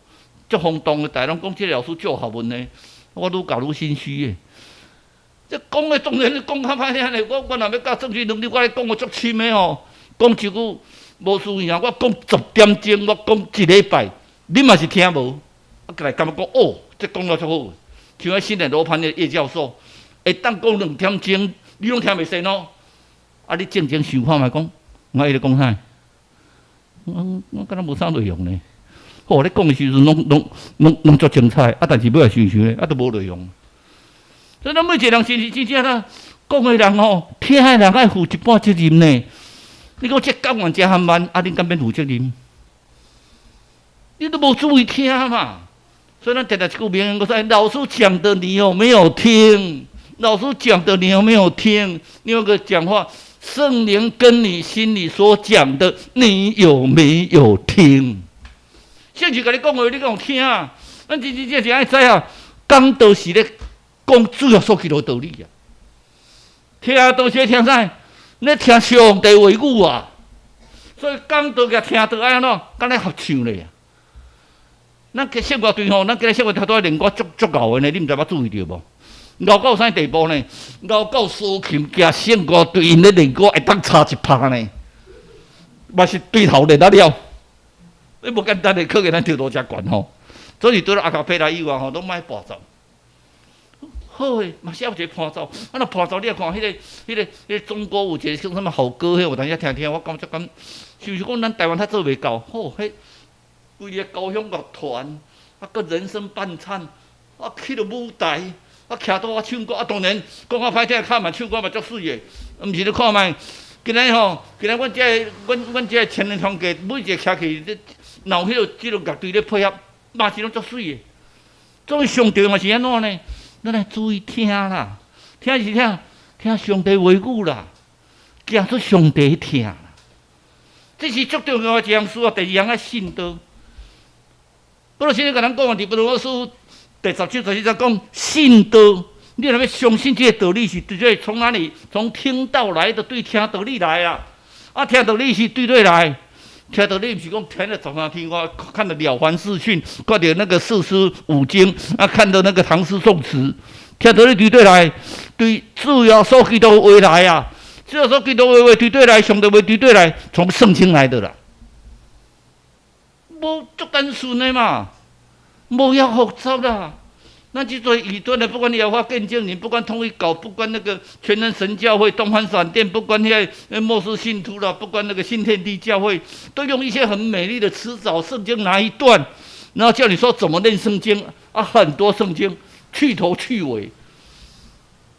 C: 足轟動的，逐家攏講這個老師足有學問的，我愈教愈心虛的。這講的當然講較歹聽咧，我若欲教證據能力，我咧講的足深的吼，講一句無輸贏，我講10點鐘，我講一禮拜，你嘛是聽無，啊，過來感覺講哦，這講了足好，像彼新的羅盤的葉教授，會當講2點鐘，你攏聽袂順哦，啊，你靜靜想看覓講，我伊咧講啥？我敢若無啥內容呢。哦，你講的時陣攏攏攏攏足精彩，啊，但是尾仔想想咧，啊，都無內容。所以咱每一個人是是真正啦，講的人吼，聽的人愛負一半責任呢。你講這講完這含慢，啊，恁敢免負責任？你都無注意聽嘛。所以咱定定一句名言，我說老師講的你有沒有聽？老師講的你有沒有聽？另外一個講話，聖靈跟你心裡所講的，你有沒有聽？聖靈共你講話，你敢有聽啊？咱真真正正愛知影，講道是咧講主耶穌基督道理啊！聽道是咧聽啥？咧聽上帝話語啊！所以講道佮聽道愛按怎？敢咧合唱咧啊！咱去聖樂隊吼，咱今日聖樂隊拄仔練歌足足𠢕的呢，你毋知捌注意著無？𠢕到啥地步呢？𠢕到蘇琴加聖樂隊𪜶咧練歌會當差一拍呢，嘛是對頭練啊了。你無簡單的，可見咱跳度誠懸吼。所以除了阿卡貝拉以外吼，攏莫伴奏。好的，嘛是有一個伴奏。啊，若伴奏你也看，彼個中國有一個叫啥物好歌，彼有當時聽聽，我感覺感，是毋是講咱台灣較做袂到？吼，彼規个交響樂團，啊，閣人聲伴唱，啊，去到舞台，啊，徛倒我唱歌，啊，當然講較歹聽，較嘛唱歌嘛足媠的，毋是你看覓，今日吼，今日阮這个阮這个青年團體每一個徛去，咧，若有彼個這个樂隊咧配合，嘛是攏足媠的。所以上重要是按怎呢？咱來注意聽啦，聽是聽聽上帝話語啦，行出上帝疼啦。這是足重要的一項事啊。第二項愛信道。保羅先生共咱講啊，佇彼得書第10章14節講信道。你若欲相信這個道理是對對？從哪裡？從聽道來的，對聽道理來啊！啊，聽道理是對對來。聽道理毋是講聽了十三天，我看了《了凡四訓》，看著那個四書五經，啊，看到那個唐詩宋詞，聽道理對對來，對主耶穌基督話來啊！主耶穌基督話對對來，上帝話對對來，從聖經來的啦。無足單純的嘛，無遐複雜啦。咱這濟異端的，不管耶和華見證人，不管統一教，不管那個全能神教會、東方閃電，不管遐個末世信徒啦，不管那個新天地教會，都用一些很美麗的詞藻，聖經哪一段，然後叫你說怎麼念聖經啊？很多聖經去頭去尾，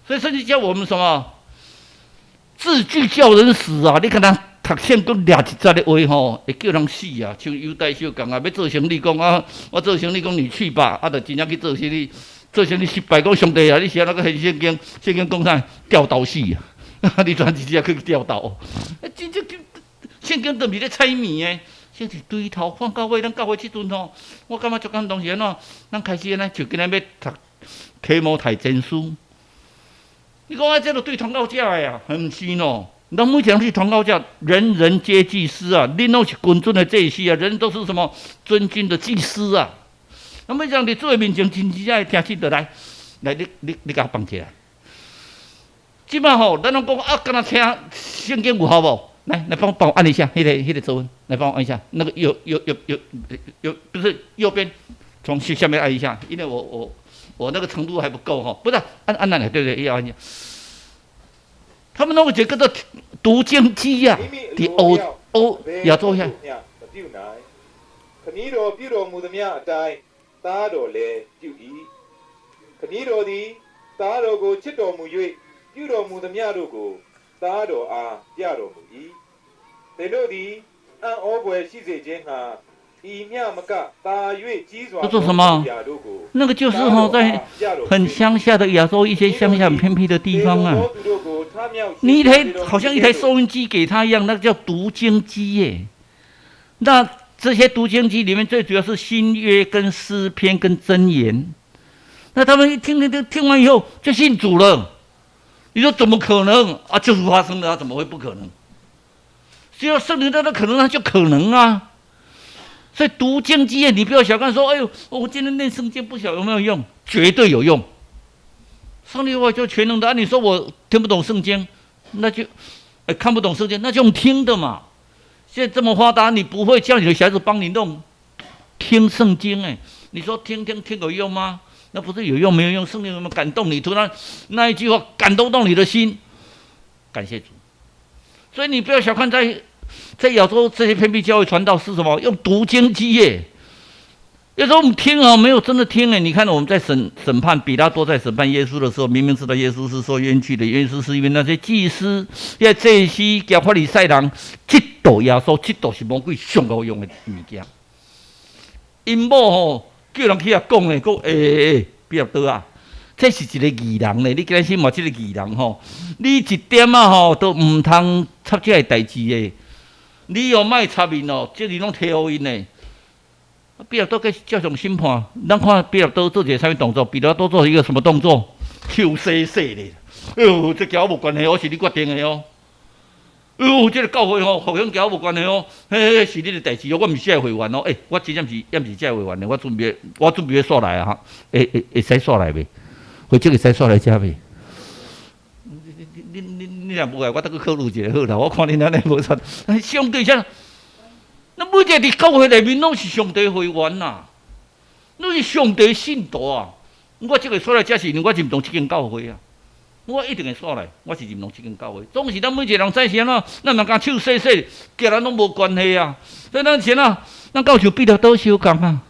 C: 所以聖經教我們什麼？字句叫人死啊！你看他讀聖經掠一節的話吼，會叫人死啊！像猶大相共啊，欲做生意講啊，我做生意講你去吧，啊，就真正去做生意，做生意失敗，講上帝啊，你是按怎閣現聖經？聖經講啥？吊刀死啊！你怎直接去吊刀？啊，真正聖經都毋是咧猜謎的，聖經對頭看到尾，咱教會這陣吼，我感覺足感動是按怎？咱開始按呢，就今仔欲讀提摩太前書。你講啊，這都對傳道者的啊，毋是喏。咱每一個人是傳道者，人人皆祭司啊，恁攏是君尊的祭司啊，人都是什麼尊敬的祭司啊。那麼這樣佇主的面前，真正愛聽信的來，來，你你你共我放起來。這擺吼，咱攏講啊，敢若聽聖經有效無？來來，幫幫我按一下，彼個指紋，來幫我按一下，那個右右右右右，不是右邊，從下面按一下，因為我那個程度還不夠吼，不是按按那裡，對對，要按一下。他們弄個叫做讀經機啊，佇歐歐亞洲遐。
D: ခမည်းတော်ပြုတော်မူသမျှအတိုင်းသားတော်လည်းပြု၏ခမည်းတော်သည်သားတော်ကိုချစ်တော်မူ၍ပြုတော်မူသမျှတို့ကိုသားတော်အားပြတော်မူ၏သင်တို့သည်အံ့ဩဖွယ်ရှိစေခြင်းငှာဤမျှမကသာ၍ကြီးစွာ
C: 這做什麼？那個就是吼，在很鄉下的亞洲一些鄉下很偏僻的地方啊。你一台好像一台收音機給他一樣，那個叫讀經機耶。那這些讀經機裡面最主要是新約跟詩篇跟箴言。那他們一聽聽聽聽完以後就信主了。你說怎麼可能啊？就是發生的啊，怎麼會不可能？只要聖靈在那可能，那就可能啊。所以讀經機，你不要小看說，哎呦，我今天念聖經不曉得有沒有用？絕對有用。上帝話就全能的啊！你說我聽不懂聖經，那就，哎，看不懂聖經，那就用聽的嘛。現在這麼發達，你不會叫你的小孩子幫你弄聽聖經？哎，你說聽聽聽有用嗎？那不是有用沒有用？聖靈有沒有感動你？突然那一句話感動到你的心，感謝主。所以你不要小看在亞洲這些偏僻教會傳道是什麼？用讀經機耶。有時候我們聽啊，沒有真的聽哎。你看我們在審判彼拉多在審判耶穌的時候，明明知道耶穌是受冤屈的，原因是因為那些祭司、遐祭司、佮法利賽人嫉妒耶穌，嫉妒是魔鬼上好用的物件。𪜶某吼叫人去遐講咧，講欸欸欸，彼拉多啊，這是一個義人咧，你今日審判這個義人吼，你一點仔吼都毋通插這个代誌的，你哦莫插𪜶哦，這裡攏提予𪜶的。彼拉多去照常審判，咱看彼拉多做一个啥物動作？彼拉多做一個什麼動作？手洗洗咧。哎喲，這佮我無關係哦，是你決定的哦。哎喲，這個教會吼，復興佮我無關係哦，彼彼是你的代誌哦，我毋是這个會員哦。欸，我真正是，也毋是這個會員的，我準備欲煞來啊！哈，會使煞來袂？會長會使煞來遮袂？你若無來，我閣考慮一下好啦。我看恁按呢無錯，上帝啥？那每一个佇教會內面攏是上帝會員呐，攏是上帝信徒啊。我這個煞來遮是因為我認同這間教會啊，我一定會煞來，我是認同這間教會。總是咱每一個人知是按怎，咱若敢手洗洗，佮咱攏無關係啊。所以咱是按怎，咱敢有像彼拉多相仝啊？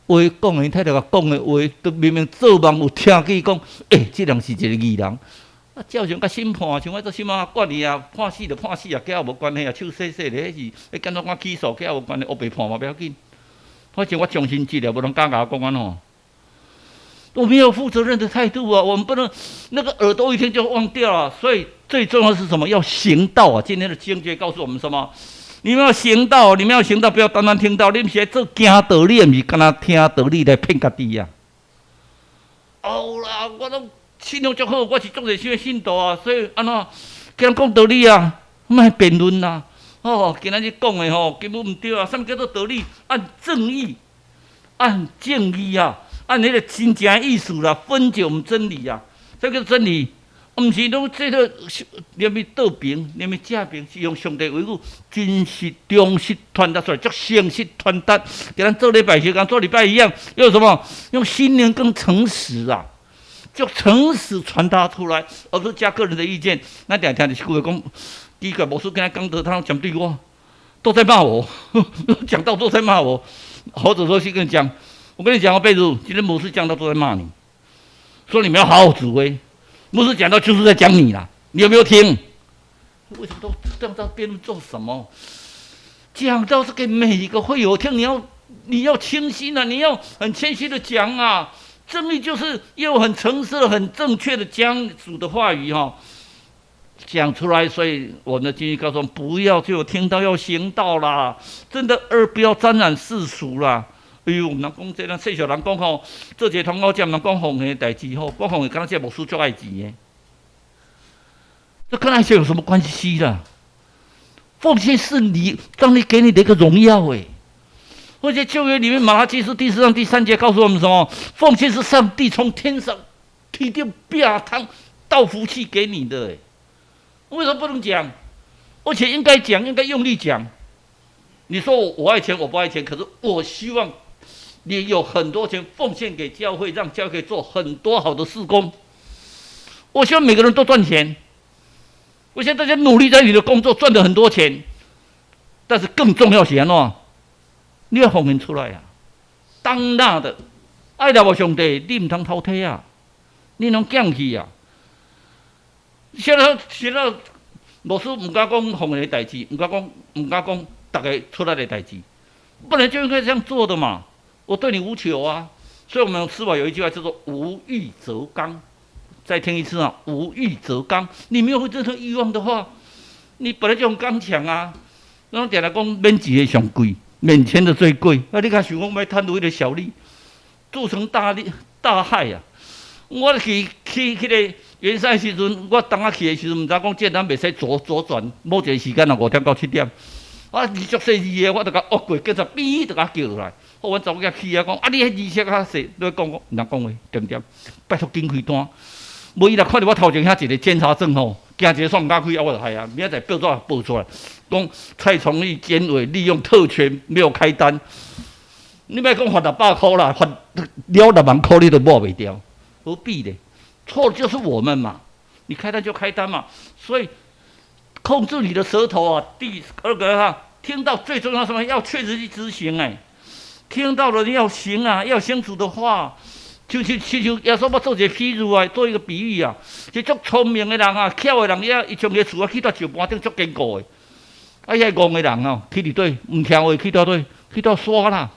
C: 話講的，太太共講的話，都明明做夢有聽見講，欸，這人是一個義人。啊，照常共審判，像我做審判管伊啊，判死就判死啊，佮我無關係啊，手洗洗咧，彼是彼檢察官起訴，佮我無關係，烏白判嘛不要緊。反正我忠心直了，無人敢共我講按怎。我沒有負責任的態度啊，我們不能那個耳朵一聽就忘掉了。所以最重要是什麼？要行道啊！今天的經節告訴我們什麼？你們要行道，你們要行道，不要單單聽道。你毋是來做行道理，毋是干焦聽道理來騙家己啊！哦啦，我攏信仰足好，我是足熱心的信徒啊，所以按怎共人講道理啊，莫辯論啦。哦，今仔日講的吼根本毋對啊！啥物叫做道理？按正義，按正義啊，按彼個真正的意思啦，分解我們真理啊。啥叫真理？毋是攏這個連咪倒爿，連咪正爿，是用上帝話語真實、忠實傳達出來，足誠實傳達，共咱做禮拜時共做禮拜一樣，用什麼？用心靈更誠實啊！就誠實傳達出來，而不是加個人的意見。咱定聽著一句話講，奇怪，牧師今仔講道，他攏針對我，都在罵我，講道都在罵我。或者說是跟你講，我跟你講啊，貝如，今天牧師講道都在罵你，說你們要好好指揮。牧師講道就是在講你啦，你有沒有聽？為什麼都這樣在辯論做什麼？講道是給每一個會友聽，你要清心啊，你要很謙虛的講啊。正義就是又很誠實的、很正確的將主的話語哈講出來。所以我們的經節告訴我們，不要只有聽道要行道啦，真的耳不要沾染世俗啦。哎喲，毋通講這，咱世俗人講吼，做一個通告者毋通講奉獻的代誌吼，講奉獻敢若這牧師足愛錢的，這跟愛錢有什麼關係啦？奉獻是你上帝給你的一個榮耀誒。而且舊約裡面馬拉基書第四章第三節告訴我們什麼？奉獻是上帝從天上天頂壁湯倒福氣給你的，為什麼不能講？而且應該講，應該用力講。你說我愛錢，我不愛錢，可是我希望你有很多錢奉獻給教會，讓教會做很多好的事工。我希望每個人都賺錢，我希望大家努力在你的工作賺了很多錢，但是更重要是按怎？你要奉獻出來啊！當納的愛納無上帝，你毋通偷提啊！你攏減去啊！現在牧師毋敢講奉獻的代誌，毋敢講逐家出來的代誌，本來就應該這樣做的嘛。我對你無求啊，所以我們司法有一句話叫做“無欲則剛”，再聽一次啊，無欲則剛。你沒有這種慾望的話，你本來就很剛強啊。咱定定講免錢的上貴，免錢的最貴。啊，你較想講欲貪圖彼个小利，鑄成大利大害啊！我去彼个圓山時陣，我當仔去的時陣，毋知講這咱袂使左轉，某一個時間啊，5點到7點，啊，字足細字的，我就共惡過，警察嗶就共叫落來。好，阮查某囝去啊，講啊，你彼字寫較細，你講講，毋通講話，恬恬，拜託緊開單。無伊若看著我頭前遐一個檢查證吼，驚一個煞毋敢開，啊，我就害啊，明仔載報紙報出來，講蔡崇義監委利用特權沒有開單。你莫講罰600箍啦，罰了6萬箍你都抹袂掉，何必呢？錯的就是我們嘛，你開單就開單嘛，所以控制你的舌頭啊。第二個哈，聽到最重要什麼？要確實去執行哎，聽到了你要行啊，要行主的話。就耶穌欲做一個譬喻啊，做一個比喻啊，是足聰明的人啊，巧的人，伊將個厝啊起到石盤頂足堅固的。啊，遐戇的人哦，起佇佗，毋聽話起到佗，起到沙啦。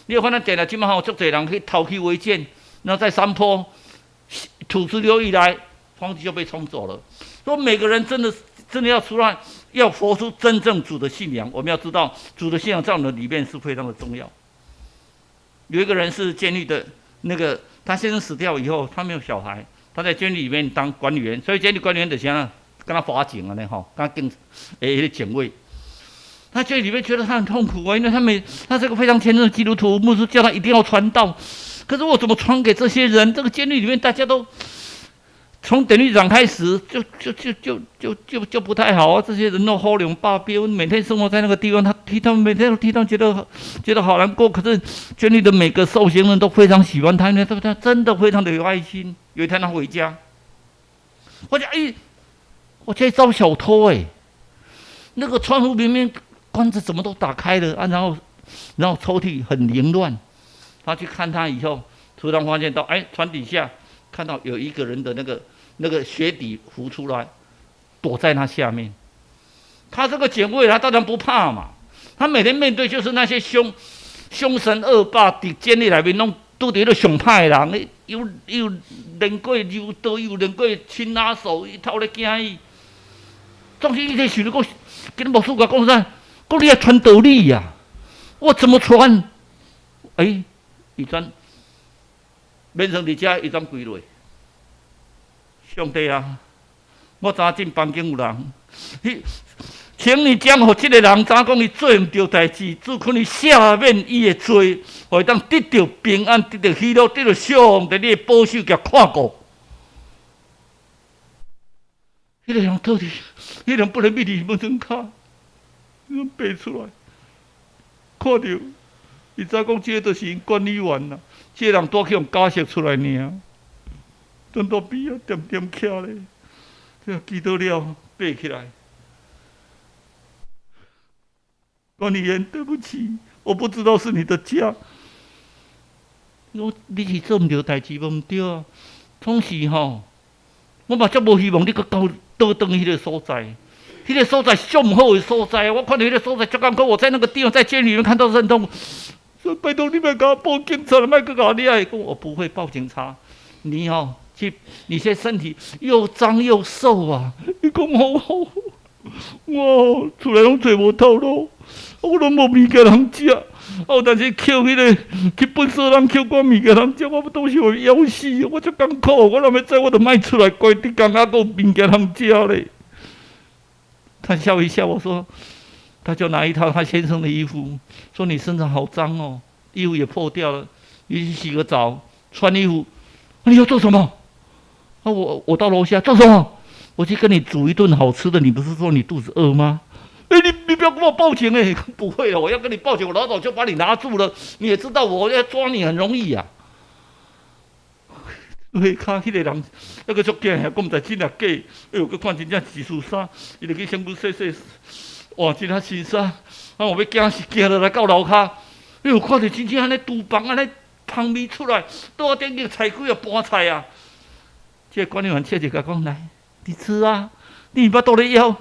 C: 你有看咱定定這馬吼，足濟人去偷起違建，然後在山坡土石流一來，房子就被沖走了。說每個人真的真的要出來，要活出真正主的信仰。我們要知道，主的信仰在我們裡面是非常的重要。有一個人是監獄的。那個他先生死掉以後，他沒有小孩，他在監獄裡面當管理員，所以監獄管理員就是啥，敢若法警按呢吼，敢若警欸，彼個警衛。他監獄裡面覺得他很痛苦啊，因為他是個非常虔誠的基督徒，牧師叫他一定要傳道，可是我怎麼傳給這些人？這個監獄裡面大家都從典獄長開始就不太好啊！這些人都好龍霸彪，每天生活在那個地方，他替他們每天都替他們覺得好難過。可是監獄的每個受刑人都非常喜歡他，因為他真的非常的有愛心。有一天他回家，我講哎，我在遭小偷哎，那個窗戶明明關著，怎麼都打開了啊？然後抽屜很凌亂。他去看他以後，突然發現到哎，床底下看到有一個人的那個鞋底浮出來，躲在他下面。他這個警衛，他當然不怕嘛。他每天面對就是那些兇神惡霸，佇監獄內面攏拄著彼個上歹的人，又練過柔道，又練過輕拉手，伊透咧驚伊。總之，伊咧想咧講，跟牧師共講啥？講你愛傳道理呀？我怎麼傳？欸，伊轉免床佇遮，伊轉跪落。上帝啊，我知影進房間有人，你，請你將予這個人知影講伊做毋著代誌，主求你赦免伊的罪，予伊當得著平安，得著喜樂，得著上帝你的保守佮看顧。彼個人到底，彼個人不能覕佇門床跤，伊爬出來，看著，伊知講這個就是𪜶管理員啦，這個人拄去予假釋出來爾。轉到邊仔，恬恬徛咧，這祈禱了，爬起來。管理員，對不起，我不知道是你的家。我你是做毋著代誌，無毋對啊。總是吼，我嘛足無希望你閣到倒轉彼個所在，彼個所在上毋好的所在。我看著彼個所在足艱苦，我在那個地方在監獄裡面看到很痛苦。說拜託你莫共我報警察，莫閣共你愛講，我不會報警察。你吼去，你現在身體又髒又瘦啊！伊講好好，我厝內攏揣無頭路，我攏無物件通食。啊，有當時抾彼個去糞掃人抾寡物件通食，我當時會枵死，我足艱苦，我若欲知我就莫出來關佇工猶閣有物件通食咧。他笑一笑，我說，他就拿一套他先生的衣服，說你身上好髒哦，衣服也破掉了，你去洗個澡，穿衣服。你要做什麼？啊，我到樓下做什麼？我去跟你煮一頓好吃的。你不是說你肚子餓嗎？欸，你不要跟我報警欸！不會了，我要跟你報警，我老早就把你拿住了。你也知道，我要抓你很容易呀。對，跤彼個人，那個足驚，講毋知真抑假。哎喲，閣看真正一束衫，伊就去身軀洗洗，換一下新衫。啊，我欲驚是驚落來到樓跤，哎喲，看著真正按呢廚房按呢芳味出來，桌仔頂去菜幾啊盤菜啊。這個管理員笑一共講來，你吃啊，你巴肚咧枵，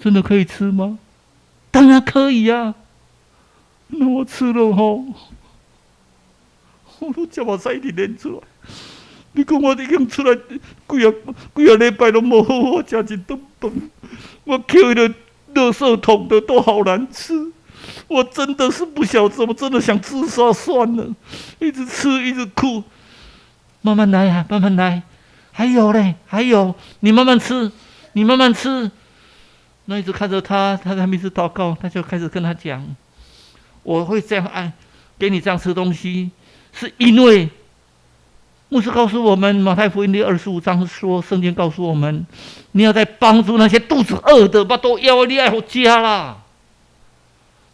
C: 真的可以吃嗎？當然可以啊。那我吃了吼，我都食目屎一直流出來。你講我已經出來幾仔幾仔禮拜攏無好好食一頓飯，我抾彼个垃圾桶的都好難吃，我真的是不曉得，我真的想自殺算了，一直吃一直哭，慢慢來啊，慢慢來，還有嘞，還有，你慢慢吃，你慢慢吃。那一直看着他，他在一直禱告，他就開始跟他講：我會這樣愛，給你這樣吃東西，是因為牧師告訴我們，馬太福音第25章說，聖經告訴我們，你要在幫助那些肚子餓的，腹肚枵的，你愛予食啦。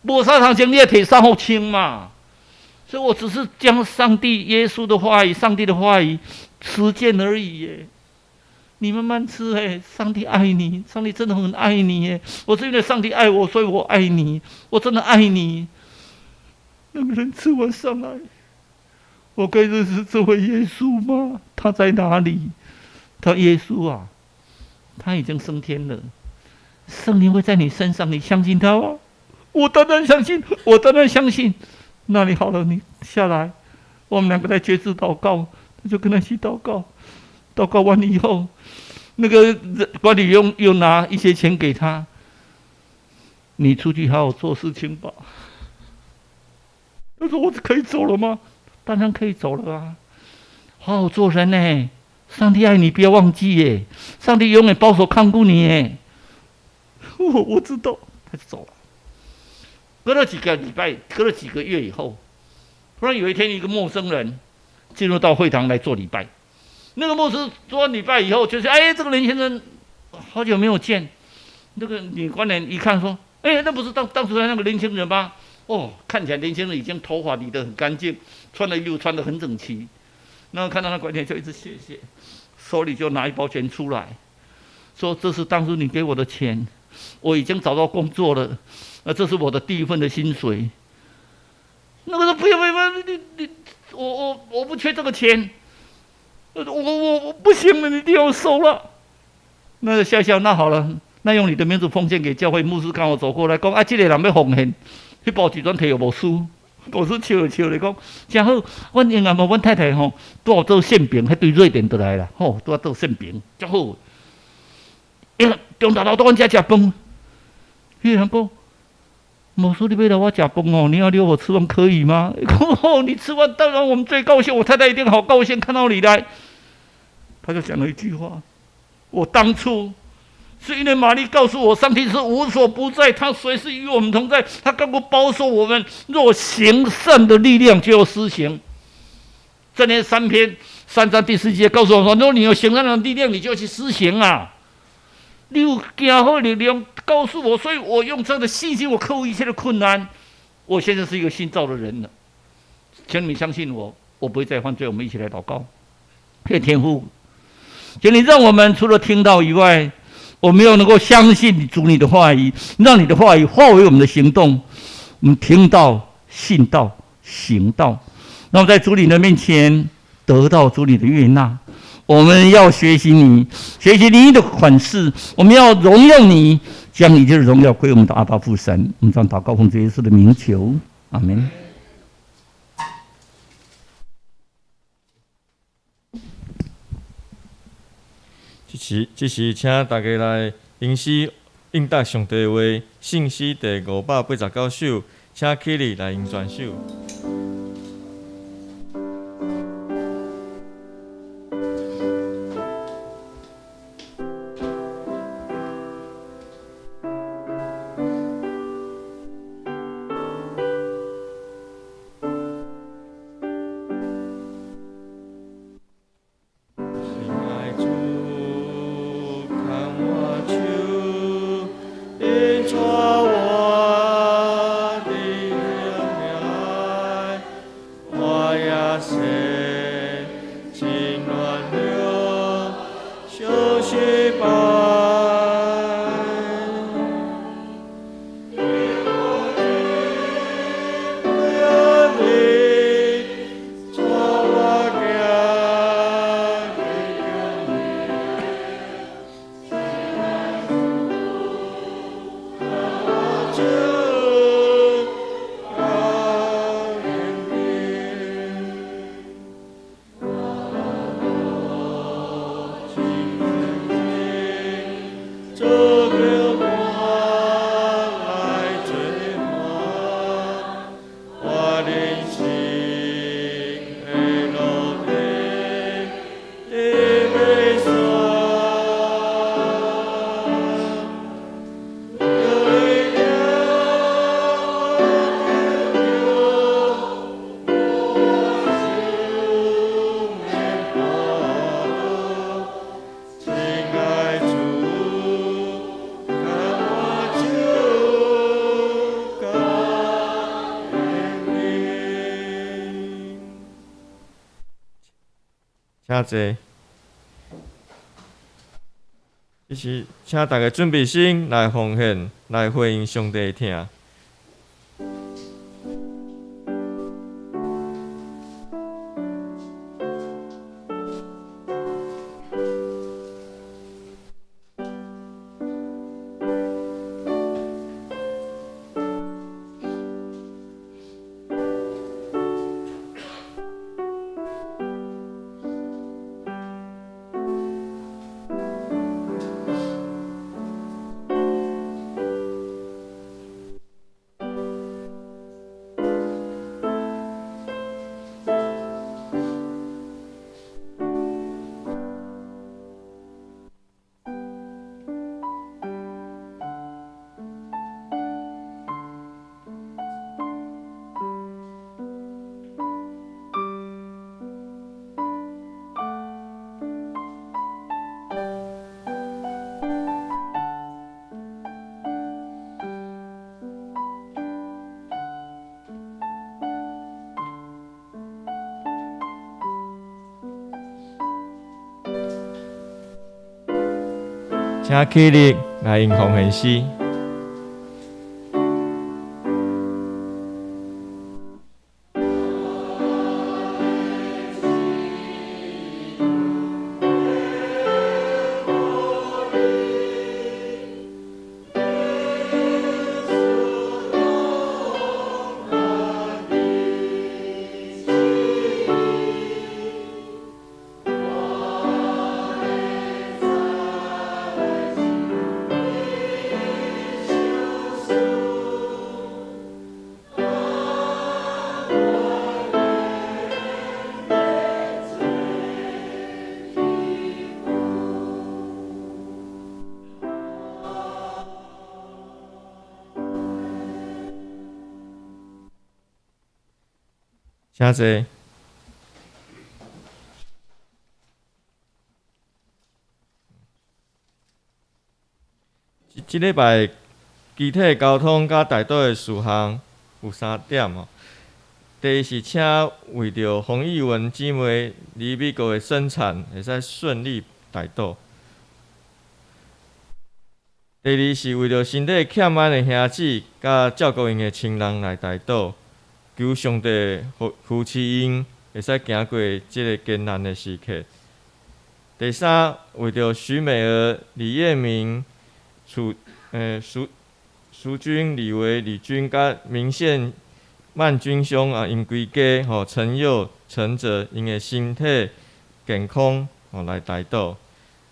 C: 無衫通穿，你愛提衫予穿嘛。所以我只是將上帝、耶穌的話語、上帝的話語實踐而已耶。你慢慢吃哎，上帝愛你，上帝真的很愛你耶。我是因為上帝愛我，所以我愛你，我真的愛你。那個人吃完上來，我該認識這位耶穌嗎？他在哪裡？他耶穌啊，他已經升天了，聖靈會在你身上，你相信他嗎？我當然相信，我當然相信。那你好了，你下來，我們兩個在決志禱告，他就跟他一起禱告。禱告完以後，那個管理員又拿一些錢給他，你出去好好做事情吧。他說：“我可以走了嗎？”當然可以走了啊！好好做人呢，上帝愛你，不要忘記耶！上帝永遠保守看顧你耶。我知道，他就走了。隔了幾個禮拜，隔了幾個月以後，突然有一天，一個陌生人進入到會堂來做禮拜。那個牧師做完禮拜以後，就是哎，這個林先生好久沒有見。那個女官員一看說：“哎，那不是當初那個年輕人嗎？哦，看起來年輕人已經頭髮理得很乾淨，穿的衣服穿得很整齊。”然後看到那官員就一直謝謝，手裡就拿一包錢出來，說：“這是當初你給我的錢，我已經找到工作了，那這是我的第一份的薪水。”那個說：“不要不要不要，你我不缺這個錢。”我不行了，你一定要收了。那笑笑，那好了，那用你的名字奉獻給教會。牧師剛好走過來，講啊，這個人欲奉獻，彼包一陣提予牧師，牧師笑笑咧講，真好。阮英阿無，阮太太吼，拄好做餡餅，彼對瑞典倒來啦，吼，拄好做餡餅，足好。伊中晝來到阮遮食飯，彼個人講，牧師，你欲留我食飯哦？你要留我吃飯可以嗎？哦，你吃飯當然我們最高興，我太太一定好高興看到你來。他就講了一句話：我當初是因為瑪麗告訴我，上帝是無所不在，他隨時與我們同在，他剛剛保守我們。若行善的力量就要施行。這年3篇3章第4節告訴我說：若你有行善的力量，你就要去施行啊！你有行好力量告訴我，所以我用這樣的信心，我克服一切的困難。我現在是一個新造的人了，請你們相信我，我不會再犯罪。我們一起來禱告，謝天父。請你讓我們除了聽到以外，我們要能夠相信主你的話語，讓你的話語化為我們的行動。我們聽到、信道、行道，那麼在主你的面前得到主你的悅納。我們要學習你，學習你的款式。我們要榮耀你，將一切的榮耀歸我們的阿爸父神。我們將禱告奉主耶穌的名求，阿門。
A: 這時，這時，請大家來吟詩應答上帝話，聖詩第589首，請起立來吟全首。親愛主，牽我手，引帶我。請坐。這時，請大家準備心來奉獻，來回應上帝的疼。請起立來用奉獻詩。請坐。這禮拜肢體交通佮代禱的事項有三點哦。第一是請為著洪義文姊妹佇美國的生產會使順利代禱。第二是為著身體欠安的兄姊佮照顧𪜶的親人來代禱，求上帝扶持𪜶會使行過這个艱難的時刻。第三，為著徐美娥、李艷明、楚淑淑君、李維、李軍佮明憲曼君兄啊，𪜶規家吼陳佑、陳哲，𪜶的身體健康吼來代禱。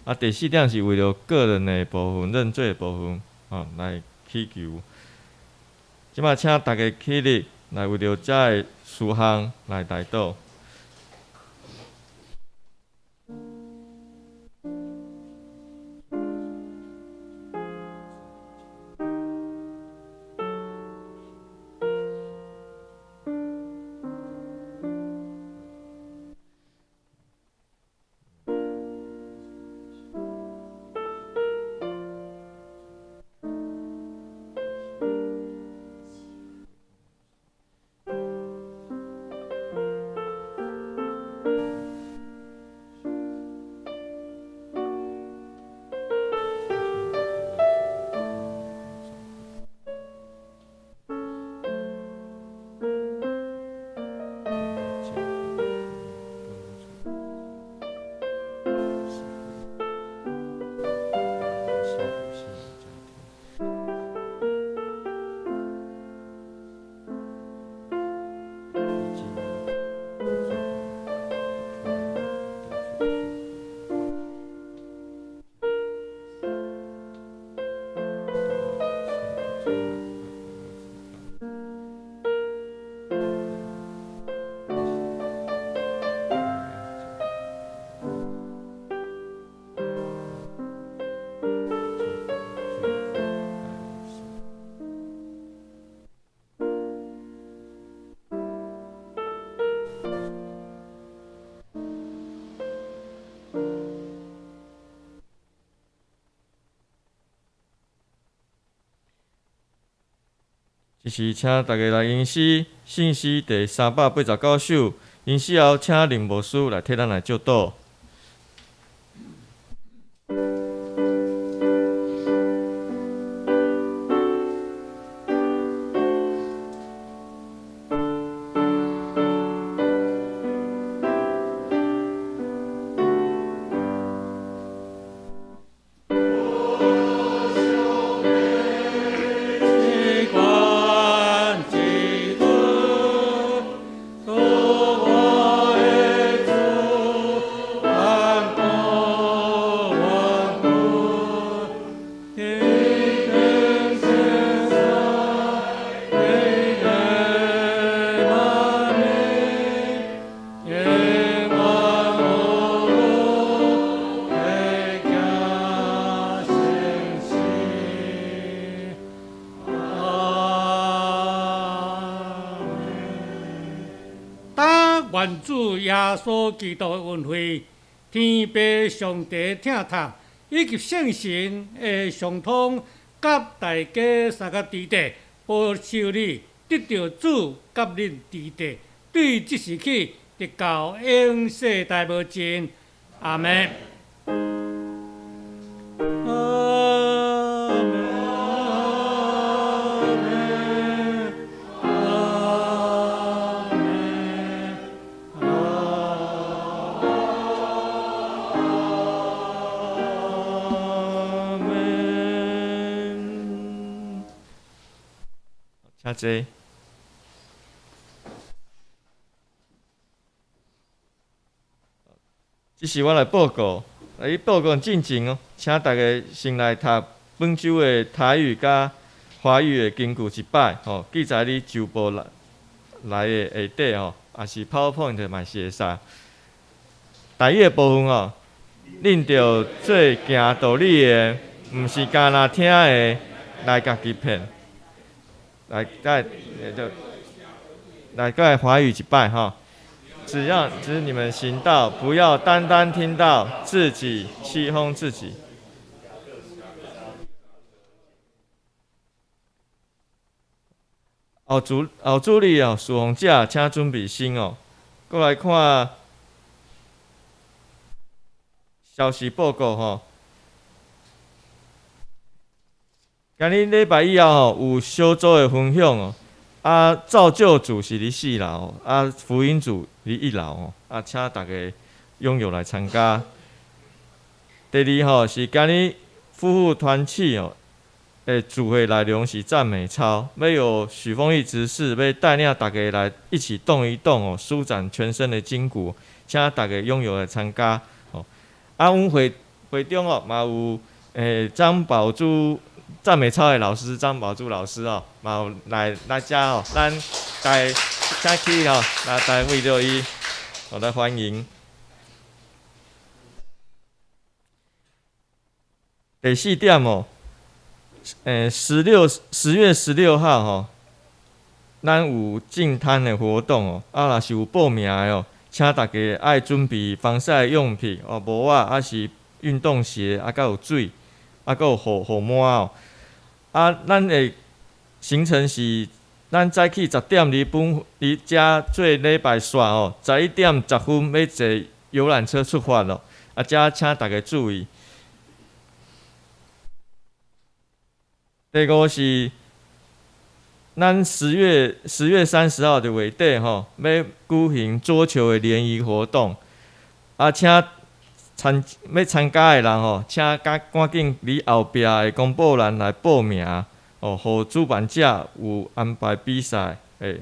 A: 啊，第四點是為著個人的部分、認罪的部分吼來祈求。這擺請大家起立來為著遮个事項來代禱。這時請大家來吟詩，聖詩第389首。吟詩後，請林牧師來替咱來祝禱。
E: 主耶穌基督的恩惠、天父上帝疼痛，以及聖神的相通，佮大家相佮佇佇，保守你得著主佮恁佇佇，對這時起，直到永世代無盡。阿們。阿們，阿們，阿們。
A: 請坐。這是我來報告，佇報告進前哦，請大家先來讀本週的台語佮華語的經句一擺，吼，記載佇週報內內的下底吼，抑是 PowerPoint 嘛是會使。台語的部分哦，恁著做行道理的，毋是干焦聽的，來共家己騙。來，再就來閣來華語一擺吼。只要只是你們行道，不要單單聽到，自己欺哄自己。後主後主日哦，侍奉者請準備心哦。閣來看消息報告吼。今日禮拜以後吼，有小組的分享哦。啊，造就組是佇四樓，啊，福音組佇一樓吼。啊，請大家踴躍來參加。第二吼是今日夫婦團契哦，的聚會內容是讚美操，欲有許豐毅執事欲帶領大家來一起動一動哦，舒展全身的筋骨，請大家踴躍來參加哦。啊，阮會會長哦，嘛有張寶珠讚美操的老師張寶珠老師哦，嘛有來來遮哦，咱大家請起哦，來大家為著伊，予來歡迎。第四點哦，10月16號吼，咱有淨灘的活動哦，啊，若是有報名的哦，請大家愛準備防曬用品哦，帽仔，抑是運動鞋，啊，閣有水，啊，閣有雨雨帽哦。啊，咱的行程是，咱早起10點二分佇遮做禮拜煞哦，11點10分欲坐遊覽車出發咯。啊，遮請大家注意。第五是，咱10月30號佇月底吼，欲舉行桌球的聯誼活動，啊，請欲參加的人吼，請趕趕緊佇後壁的公布欄來報名哦，予主辦者有安排比賽的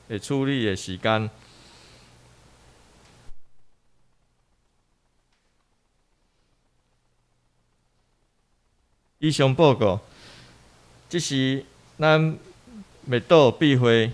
A: 的處理的時間。以上報告。這是咱默禱閉會。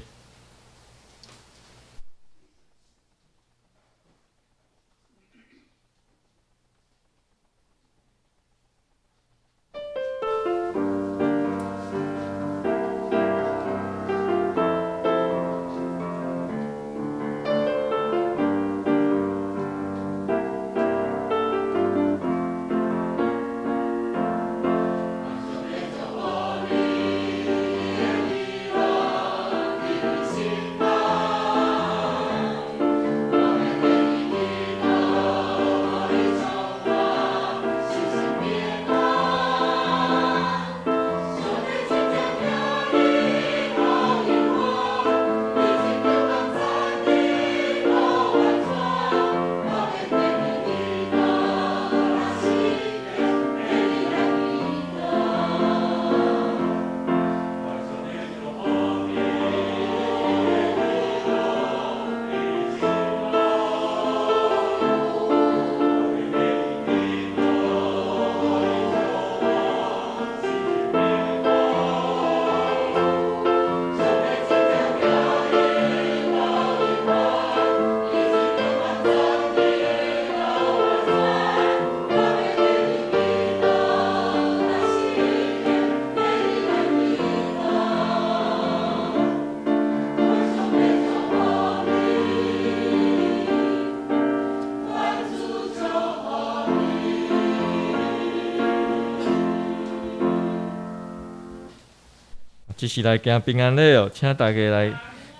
A: 這是來行平安禮哦，請大家來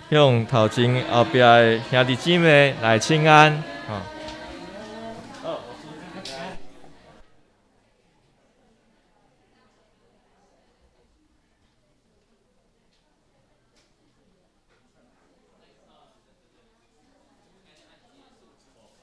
A: 向頭前後壁的兄弟姊妹來請安。吼。